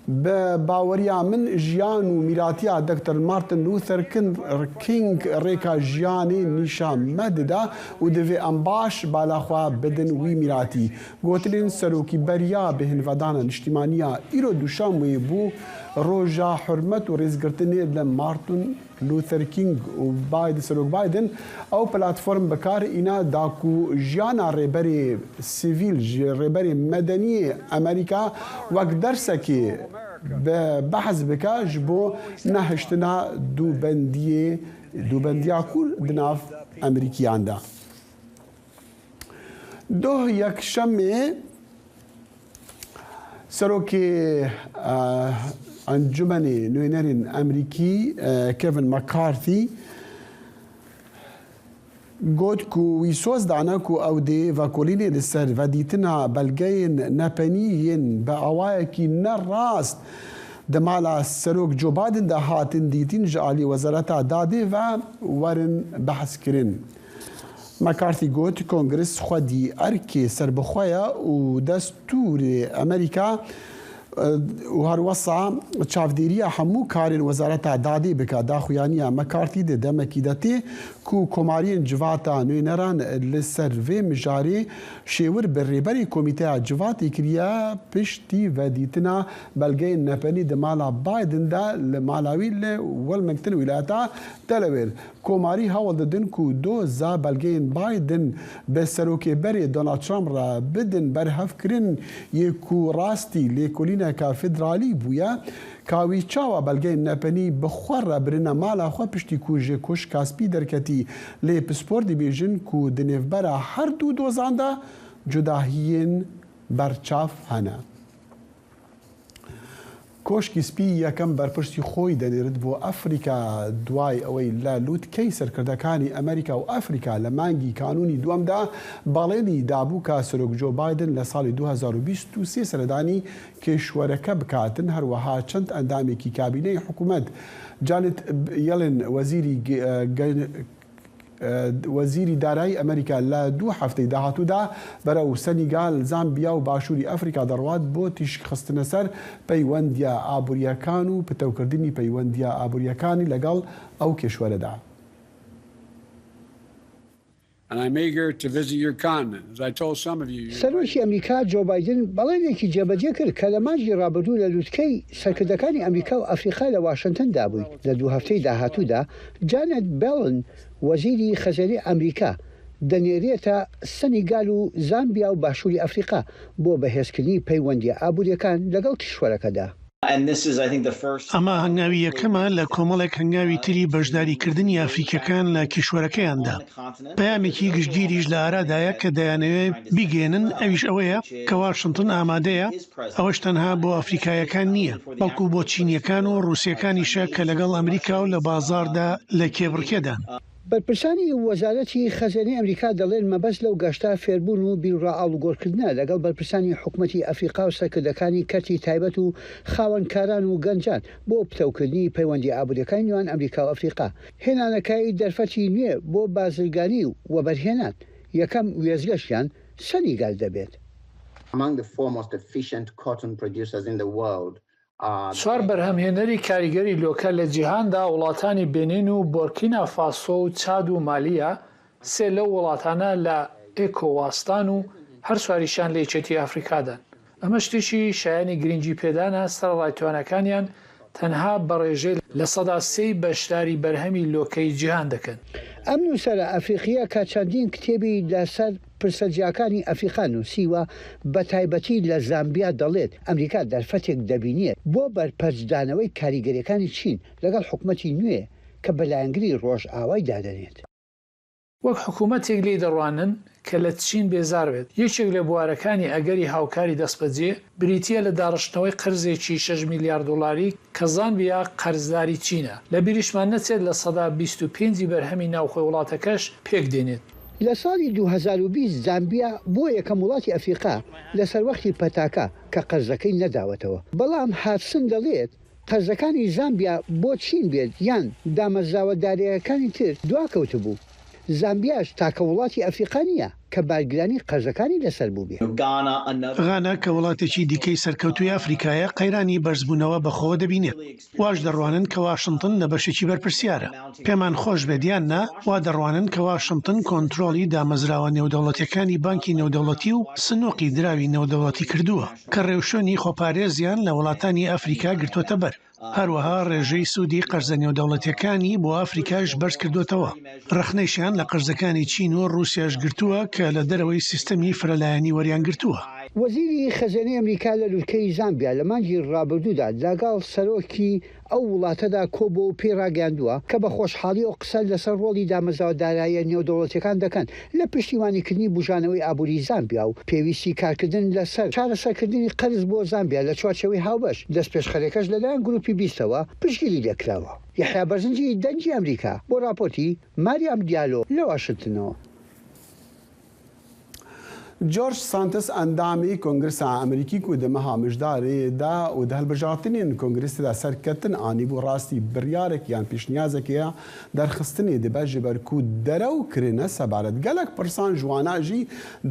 Bi baweriya min, jiyan û mîratiya Doktor Martin Luther King, King rêka jiyanê nîşa me dide û divê em baş bala xwe bidin wî mîratî. Gotinên serokî beriya bêhnvedana niştîmaniya îro duşemê bû roja hurmet û rêzgirtinê li Martin Luther King û Biden, Serok Biden, ew platform bi kar îna da ku jiyana rêberê sivîl, ji rêberê medenî yê Amerîka wek dersekê bi behs bike ji bo nehiştina dûbendiyê, dûbendiya kûr di nav Amerîkiyan de. Doh yekşemê Serokê, e, Encûmenê Nûnerên Amerîkî, e, Kevin McCarthy, got ku wî soz dane ku ew dê vekolînê li ser vedîtina belgeyên nepenî yên bi awayekî ne rast di mala Serok Joe Biden de hatin dîtin ji alî Wezareta Dadê ve werin behskirin. McCarthy got, Kongres xwedî erkê serbixwe ye û destûrê Amerîka, e, û herwesa çavdêriya hemû karên Wezareta Dadê bike. Daxuyaniya McCarthy di demekî de tê ku Komariyên Civata Nûneran li ser vê mijarê şêwir bi rêberê Komîteya Civatê kiriye piştî vedîtina belgeyên nepenî di mala Biden de li mala wî li Wilmington, wîlayeta Delaware. Komarî hewl didin ku doza belgeyên Biden bi serokê berê Donald Trump re bidin berhevkirin, yê ku rastî lêkolîneke federalî bûye, ka wî çawa belgeyên nepenî bi xwe re birine mala xwe piştî ku ji Koşka Spî derketî. Lê pispor dibêjin ku di nêvbera her du dozan de cudahiyên berçav hene. Koşkî Spî yekem berpirsî xwe yî denêrit bo Efrîka, duayê ewey li lûtkey serkirdekani Amerîka û Efrîka li mangî Kanûnî duwem de balênî dabû ka Serok Joe Biden li salê du hezar û bîst û sê seredanî kêşwereke bikatin, her wiha çend endamekî kabîneyê hikûmet, Janet Yellen, wezîrî ge-, ge-, Wezîrî Darayî Amerîka li du hefteyê dahatû de berew Senîgal, Zambiya û Başûrî Efrîka derwat bo tîşkxistine ser peywendiya aboriyekan û pitewkirdinî peywendiya aboriyekanî legel ew kêşwere de. And I'm eager to visit your continent. As I told some of you, you're سەرۆکی ئەمریکا جۆ بایدن بەڵێنێکی جێبەجێ کرد کە لە مانگی ڕابردوو لە لووتکەی سەرکردەکانی ئەمریکا و ئەفریقا لە واشنتن دابووی. لە دوو هەفتەی داهاتوودا جانێت بێڵن، وەزیری خەزێنەی ئەمریکا، دەنێرێتە سەنیگال و زامبیا و باشووری ئەفریقا بۆ بەهێزکردنی پەیوەندیە ئابووریەکان لەگەڵ کیشوەرەکەدا. ئەمە هەنگاوی یەکەمە لە کۆمەڵێک هەنگاوی تری بەشداریکردنی ئەفریکیەکاندا لە کیشوەرەکەیاندا. پەیامێکی گشتگیریش لە ئارادایە کە دەیانەوێت بیگەێنن، ئەویش ئەوەیە کە واشنتن ئامادەیە، ئەوەش تەنها بۆ ئەفریکایەکان نییە، بەڵکو بۆ چینیەکان و ڕووسیەکانیشە کە لەگەڵ ئەمریکا و لە بازاردا لە کێبڕکێدان. بەرپرسانی وەزارەتی خەزێنەی ئەمریکا دەڵێن مەبەست لەو گەشتە فێربوون و بیرڕا ئاڵوگۆڕکردنە لەگەڵ بەرپرسانی حکوومەتی ئەفریقا و سەرکردەکانی کەرتی تایبەت و خاوەنکاران و گەنجان بۆ پتەوکردنی پەیوەندی ئابووریەکانی نێوان ئەمریکا و ئەفریقا. هێنانەکایی دەرفەتی نوێ بۆ بازرگانی و وەبەرهێنان. یەکەم وێزگەشیان سەنیگال دەبێت. Among the four most efficient cotton producers in the world are چوار بەرهەمهێنەری کاریگەری لۆکە لە جیهاندا وڵاتانی بێنین و بۆرکینا فاسۆ و چاد و مالیە. سێ لەو وڵاتانە لە ئێکۆواسدان و هەر چواریشیان لە یەکێتی ئەفریقادان. ئەمە شتێکی شایانی گرنگی پێدانە. سەرەڕای توانەکانیان، تەنها بە ڕێژەی لە سەدا سێی بەشداری بەرهەمی لۆکەی جیهان دەکەن. ئەم نووسەرە ئەفریقیە کە چەندین کتێبی لەسەر پرسە جیاکانی ئەفریقا نووسیوە، بە تایبەتی لە زامبیا دەڵێت ئەمریکا دەرفەتێک دەبینێت بۆ بەرپەرچدانەوەی کاریگەریەکانی چین لەگەڵ حکوومەتی نوێ کە بەلایەنگری ڕۆژئاوای دادەنێت. وەک حکوومەتێک لێی دەڕوانن کە لە چین بێزار بێت. یەکێک لە بوارەکانی ئەگەری هاوکاری دەستبەجێ بریتییە لە داڕشتنەوەی قەرزێکی شەش ملیار دۆلاری کە زامبیا قەرزداری چینە. لە بیریشمان نەچێت لە سەدا بیست و پێنجی بەرهەمی ناوخۆی وڵاتەکەش پێک دێنێت. لە ساڵی دوو هەزار و بیست زامبیا بووە یەکەم وڵاتی ئەفریقا لە سەروەختی پەتاکە کە قەرزەکەی نەداوەتەوە. بەڵام هادسن دەڵێت قەرزەکانی زامبیا بۆ چین بێت یان دامەزراوە داراییەکانی تر دواکەوتبوو. زامبیاش تاکە وڵاتی ئەفریقا نییە کە بارگرانی قەرزەکانی لەسەر بووبێ. Ghana, another غانا کە وڵاتێکی دیکەی سەرکەوتووی ئەفریقایە، قەیرانی بەرزبوونەوە بەخۆوە دەبینێت. واش دەڕوانن کە واشنتن لە بەشێکی بەرپرسیارە. پێمان خۆش بێت یان نا، وا دەڕوانن کە واشنتن کۆنترۆڵی دامەزراوە نێودەوڵەتیەکانی بانکی نێودەوڵەتی و سنووقی دراوی نێودەوڵەتی کردووە کە ڕێوشوێنی خۆپارێزیان لە وڵاتانی ئەفریقا گرتووەتە بەر. هەروەها ڕێژەی سوودی قەرزە نێودەوڵەتیەکانی بۆ ئەفریقاش بەرز کردووەتەوە. ڕەخنەیشیان لە قەرزەکانی چین و ڕووسیاش گرتووە کە لە دەرەوەی سیستەمی فرەلایەنی وەریان گرتووە. وەزیری خەزێنەی ئەمریکا لە لووتکەی زامبیا لە مانگی ڕابردوودا لەگەڵ سەرۆکی ئەو وڵاتەدا کۆبوو و پێی ڕاگەیاندووە کە بە خۆشحاڵیەوە قسە لەسەر ڕۆڵی دامەزراوەداراییە نێودەوڵەتیەکان دەکەن لە پشتیوانیکردنی بوژانەوەی ئابووری زامبیا و پێویستی کارکردن لەسەر چارەسەرکردنی قەرز بۆ زامبیا لە چوارچێوەی هاوبەش. دەستپێشخەرەکەش لەلایەن گروپی بیستەوە پشتگیری لێکراوە. یەحیا بەرزنجی، دەنگی ئەمریکا، بۆ راپۆرتی ماریام دیالۆ لە واشنتنەوە. جۆرج سانتس ئەندامی کۆنگرسا ئەمریکی کو دە مەها مژدارێ دا و دە هەلبژارتنین کۆنگرسێ دا سەرکەتن ئانی بوو ڕاستی بڕیارێک یان پیشنیازێکێ یا دەرخستنێ دبە، ژبەر کو دەرەو کرنە سەبارەت گەلەک پرسان ژوانا ژی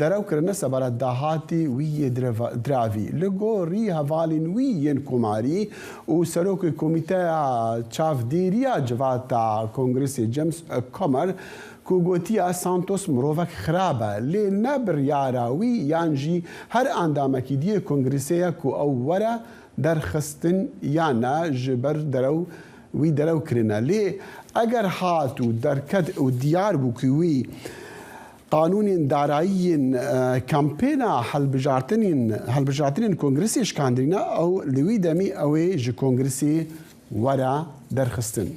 دەرەو کرنە سەبارەت داهاتی وی یێ درەڤ-، دراوی. لە گۆڕی هەڤالین وی یێن کۆماری و سەرۆکی کۆمیتەیا چاڤدێریا جڤاتا کۆنگرسێ جەمس کۆمەر کو گۆتیە سانتۆس مرۆڤەک خراپە، لێ نە بڕیارە وی یان ژی هەر ئاندامەکی دیێ کۆنگرسێیە کو ئەو وەرە دەرخستن یان نە ژبەر دەرەو وی دەرەو کرنە. لێ ئەگەر هات و دەرکەت و دیار بوو کو وی قانونین داراییین، ئە، کەمپێنا هەلبژارتنین، هەلبژارتنین کۆنگرسێ شکاندرینە، ئەو لە وی دەمی ئەوێ ژ کۆنگرسێ وەرە دەرخستن.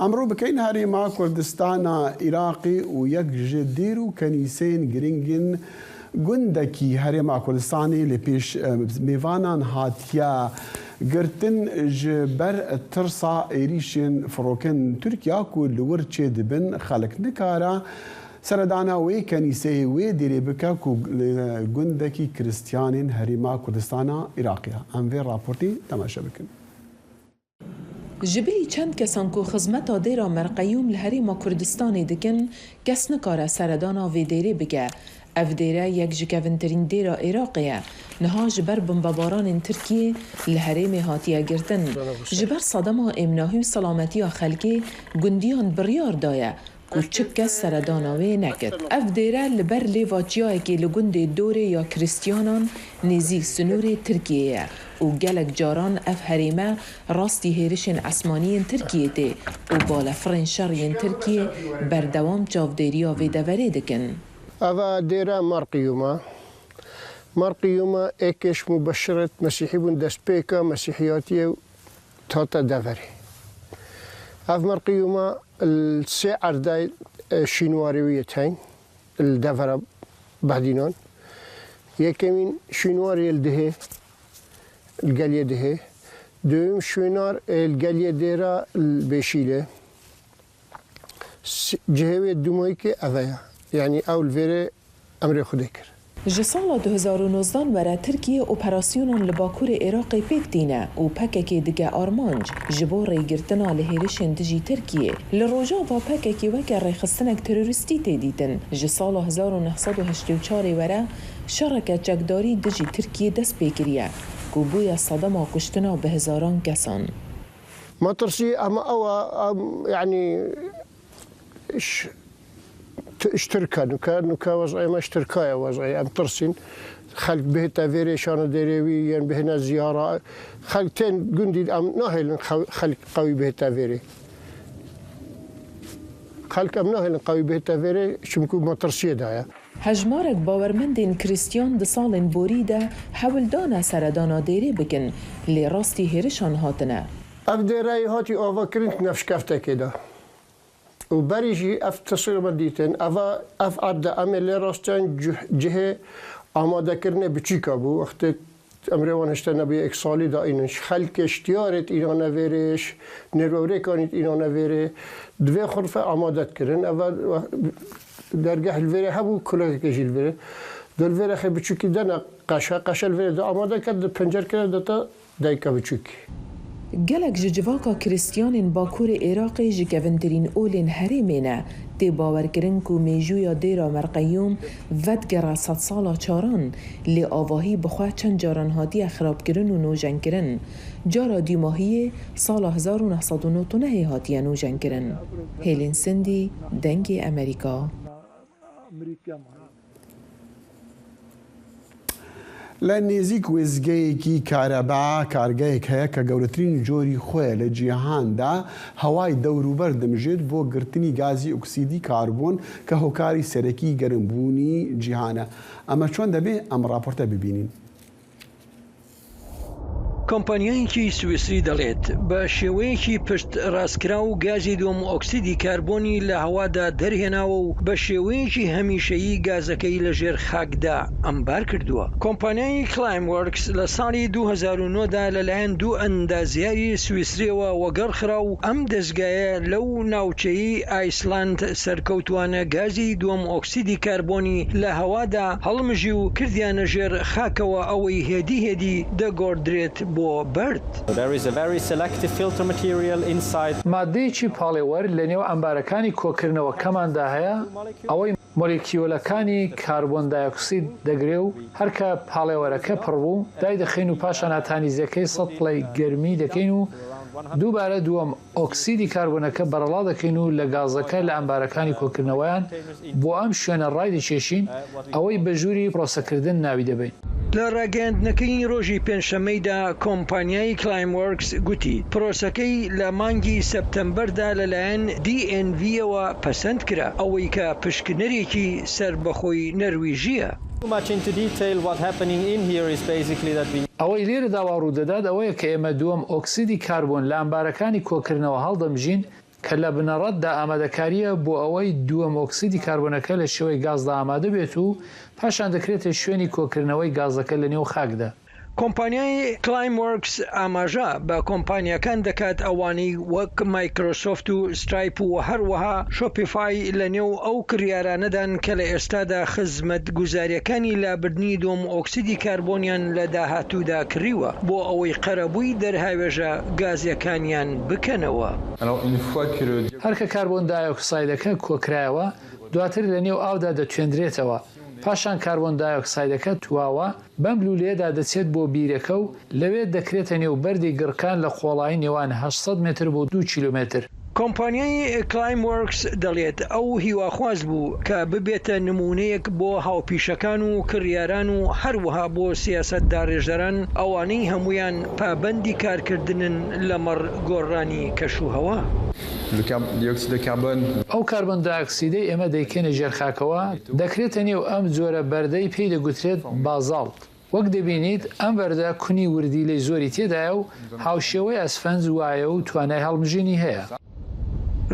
ئەمڕۆ بکەین هەرێما کوردستانە عێراقی و یەک ژ دێر و کەنیسەیەن گرنگن گوندەکی هەرێما کوردستانی لە پێش، ئە، مێوانان هاتیە گرتن ژ بەر ترسا ئێریشێن فڕۆکەن تورکیا کو لە ور چێ دبن خەلک نکارە سەردانا وێ کەنیسەیە وێ دێرێ بکە کو لە گوندەکی کریستیانین هەرێما کوردستانە عێراقیە. ئەم وێ راپۆرتی تەماشە بکن. Ji bilî çend kesan ku xizmeta dêra Merqeyûm li Herêma Kurdistanê dikin, kes nikare seredana vê dêrê bike. Ev dêre yek ji kevintirîn dêra Iraqê ye. Niha ji ber bombebaranên Tirkiyê li herêmê hatiye girtin. Ji ber sedema êmnahî û selametiya xelkê gundiyan biryar daye ku çi kes seredana wê nekir. Ev dêre li ber lêva çiyayekê li gundê Dorê ya Kristiyanan nêzîk sinûrê Tirkiyê ye û gelek caran ev herême rastî hêrişên esmanî yên Tirkiyê tê û balefirên şer yên Tirkiyê berdewam çavdêriya vê deverê dikin. Eva dêre Marqiyûm e. Marqiyûm e êkê ji mubeşiret Mesîhî bûn, destpêka Mesîhiyatiyê hate deverê. Ev Marqiyûm e li sê erdayê, e, şînwarê wî yê teyn li devera Behdînan. Yekemîn şînwarê li Dihê, li geliyê Dihê. Duyum şînar, e, li geliyê Dêra li Bêşîlê. S-, cihê wê dûmayîkê eve ye. Yanî ew li vêrê emrê Xwedê kir. Ji sala du hezar û nozdan were Tirkiye operasyonan li bakurê Iraqê pêk tîne û P K K dike armanc ji bo rêgirtina li hêrişên dijî Tirkiyê. Li Rojava P K K weke rêxistinek terorîstî tê dîtin. Ji sala hezar û neh sed û heştê û çarê were şereke çekdarî dijî Tirkiyê dest pê kiriye ku bûye sedema kuştina bi hezaran kesan. Metirsî, em ew e, em, yanî, ş-, t-, ji Tirka nuke, nuke wez'ê me ji Tirka ye wez'ê. Em tirsîn. Xelk bihête vêrê şanedêrê wî, yên bihêne ziyara. Xelk tên gundî, em nahêlin xew-, xelk qewî bihête vêrê. Xelk em nahêlin qewî bihête vêrê, çimkû metirsiyê de ye. Hejmarek bawermendên Kristiyan di salên borî de hewl dane seredana dêrê bikin, lê rastî hêrişan hatine. Ev dêreyê hatî avakirin di nefşkeftekê de. Û berî jî ev teswîr me dîtin, eva, ev erd de em ê lê rastiyan cih-, cihê amadekirinê biçûka bû. Wextê emrê wan hişte nebûye, êk salî de înin. Ji xelkê, ji diyarê tînane vêrê, ji nêrwewrêkanî tînane vêrê. Di vê xurfe amade dikirin. Eva dergeh li vêrê hebû, kulekekê jî li vêrê. Do li vê rexê biçûkî dene qeşe, qeşe li vêrê de amade ket, di pencerkirê de te dayika biçûkî. Gelek ji civaka Kristiyanên Bakurê Iraqê ji kevintirîn olên herêmê ne. Tê bawerkirin ku mêjûya dêra Merqeyûm vedigere sedsala çaran, lê avahî bi xwe çend caran hatiye xirabkirin û nojenkirin. Cara dûmahiyê sala hezar û neh sed û nod û nehê hatiye nojenkirin. Hêlîn Sindî, Dengê Emerîka. Lê nêzîk wêzgeyekî kareba kargehek heye ke gewretirîn corî xwe ye li cîhan de, hewayê dewrûber dimijêt bo girtinî gazî oksîdî karbon ke hokarî serekî gerimbûnî cîhan e. Ema çend debe em raporte bibînin. کۆمپانیایەکی سویسری دەڵێت، بە شێوەیەکی پشت ڕاستکراو گازی دووەم ئۆکسیدی کاربۆنی لە هەوادا دەرهێناوە و بە شێوەیەکی هەمیشەیی گازەکەی لە ژێر خاکدا ئەمبار کردووە. کۆمپانیای کلایموەرکس لە ساڵی دوو هەزار و نۆ دا لەلایەن دوو ئەندازیاری سویسریەوە وەگەڕخرا و ئەم دەزگایە لەو ناوچەی ئایسلاند سەرکەوتوانە گازی دووەم ئۆکسیدی کاربۆنی لە هەوادا هەڵمژی و کردیانە ژێر خاکەوە، ئەوەی هێدی هێدی دەگۆڕدرێت بۆ بەرد. There is a very selective filter material inside. مادەیەکی پاڵێوەر لە نێو ئەمبارەکانی کۆکردنەوەکەماندا هەیە، ئەوەی مۆلیکیۆلەکانی کاربۆن دایۆکسید دەگرێ و هەرکە پاڵێوەرەکە پڕ بوو، دای دەخەین و پاشان ئاتانیزەکەی سەد پلەی گەرمی دەکەین و دووبارە دووەم ئۆکسیدی کاربۆنەکە بەرەڵا دەکەین و لە گازەکە لە ئەمبارەکانی کۆکردنەوەیان بۆ ئەم شوێنە ڕای دەکێشین، ئەوەی بە ژووری پرۆسەکردن ناوی دەبەین. لە ڕاگەیاندنەکەی ڕۆژی پێنجشەممەیدا کۆمپانیای کلایموەرکس گوتی، پرۆسەکەی لە مانگی سەپتەمبەردا لەلایەن دی ئێن ڤیەوە پەسەند کرا، ئەوەی کە پشکنەرێکی سەربەخۆی نەرویژیە. Too much into detail, what happening in here is basically that we ئەوەی لێرەدا وا ڕوو دەدات ئەوەیە کە ئێمە دووەم ئۆکسیدی کاربۆن لە ئەمبارەکانی کۆکردنەوە هەڵدەمژین، کە لە بنەڕەتدا ئامادەکارییە بۆ ئەوەی دووەم ئۆکسیدی کاربۆنەکە لە شێوەی گازدا ئامادە بێت و پاشان دەکرێتە شوێنی کۆکردنەوەی گازەکە لە نێو خاکدا. کۆمپانیای کلایموەرکس ئاماژە بە کۆمپانیاکان دەکات، ئەوانەی وەک مایکرۆسۆفت و سترایپ و هەروەها شۆپیفای لە نێو ئەو کڕیارانەدان کە لە ئێستادا خزمەت گوزاریەکانی لابردنی دووەم ئۆکسیدی کاربۆنیان لە داهاتوودا کڕیوە بۆ ئەوەی قەرەبووی دەرهاوێژە گازیەکانیان بکەنەوە. Alors, une fois que le هەر کە کاربۆن دایۆکسایدەکە کۆکرایەوە، دواتر لە نێو ئاودا دەتوێندرێتەوە. پاشان کاربۆن دایۆکسایدەکە تواوە بەم لوولەیەدا دەچێت بۆ بیرەکە و لەوێ دەکرێتە نێو بەردی گڕکان لە قۆڵایی نێوان هەشت سەد متر بۆ دوو کیلومتر. کۆمپانیای Climeworks دەڵێت ئەو هیواخواز بوو کە ببێتە نموونەیەک بۆ هاوپیشەکان و کڕیاران و هەروەها بۆ سیاسەت داڕێژەران، ئەوانەی هەمویان پابەندی کارکردنن لەمەڕ گۆڕانی کەشوهەوا. Le car- dioxyde carbone. ئەو کاربۆن دایۆکسیدەی ئێمە دەیکەینە ژێرخاکەوە دەکرێتە نێو ئەم جۆرە بەردەی پێی دەگوترێت بازاڵت. وەک دەبینیت ئەم بەردە کونی وردی لەی زۆری تێدایە و هاوشێوەی ئەسفەنج وایە و توانای هەڵمژینی هەیە.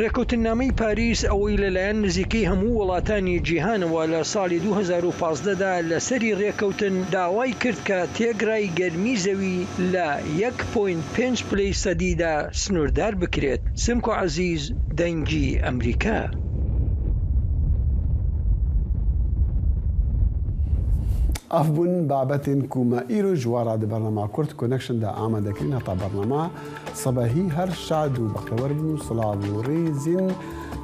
ڕێکەوتنامەی پاریس ئەوەی لەلایەن نزیکەی هەموو وڵاتانی جیهانەوە لە ساڵی دوو هەزار و پازدە دا لەسەری ڕێکەوتن داوای کرد کە تێگرای گەرمی زەوی لە یەک پۆینت پێنج پلەی سەدیدا سنووردار بکرێت. سمکۆ عەزیز، دەنگی ئەمریکا. Ev bûn babetên ku me îro ji we re di bernama Kurd Connection de amade kirin. Heta bernama sebehî her şad û bextewar bin û silav û rêzên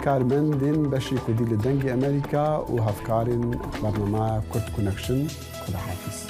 karmendên beşê Kurdî li Dengê Emerîka û hevkarên bernama Kurd Connection. Xuda hafiz.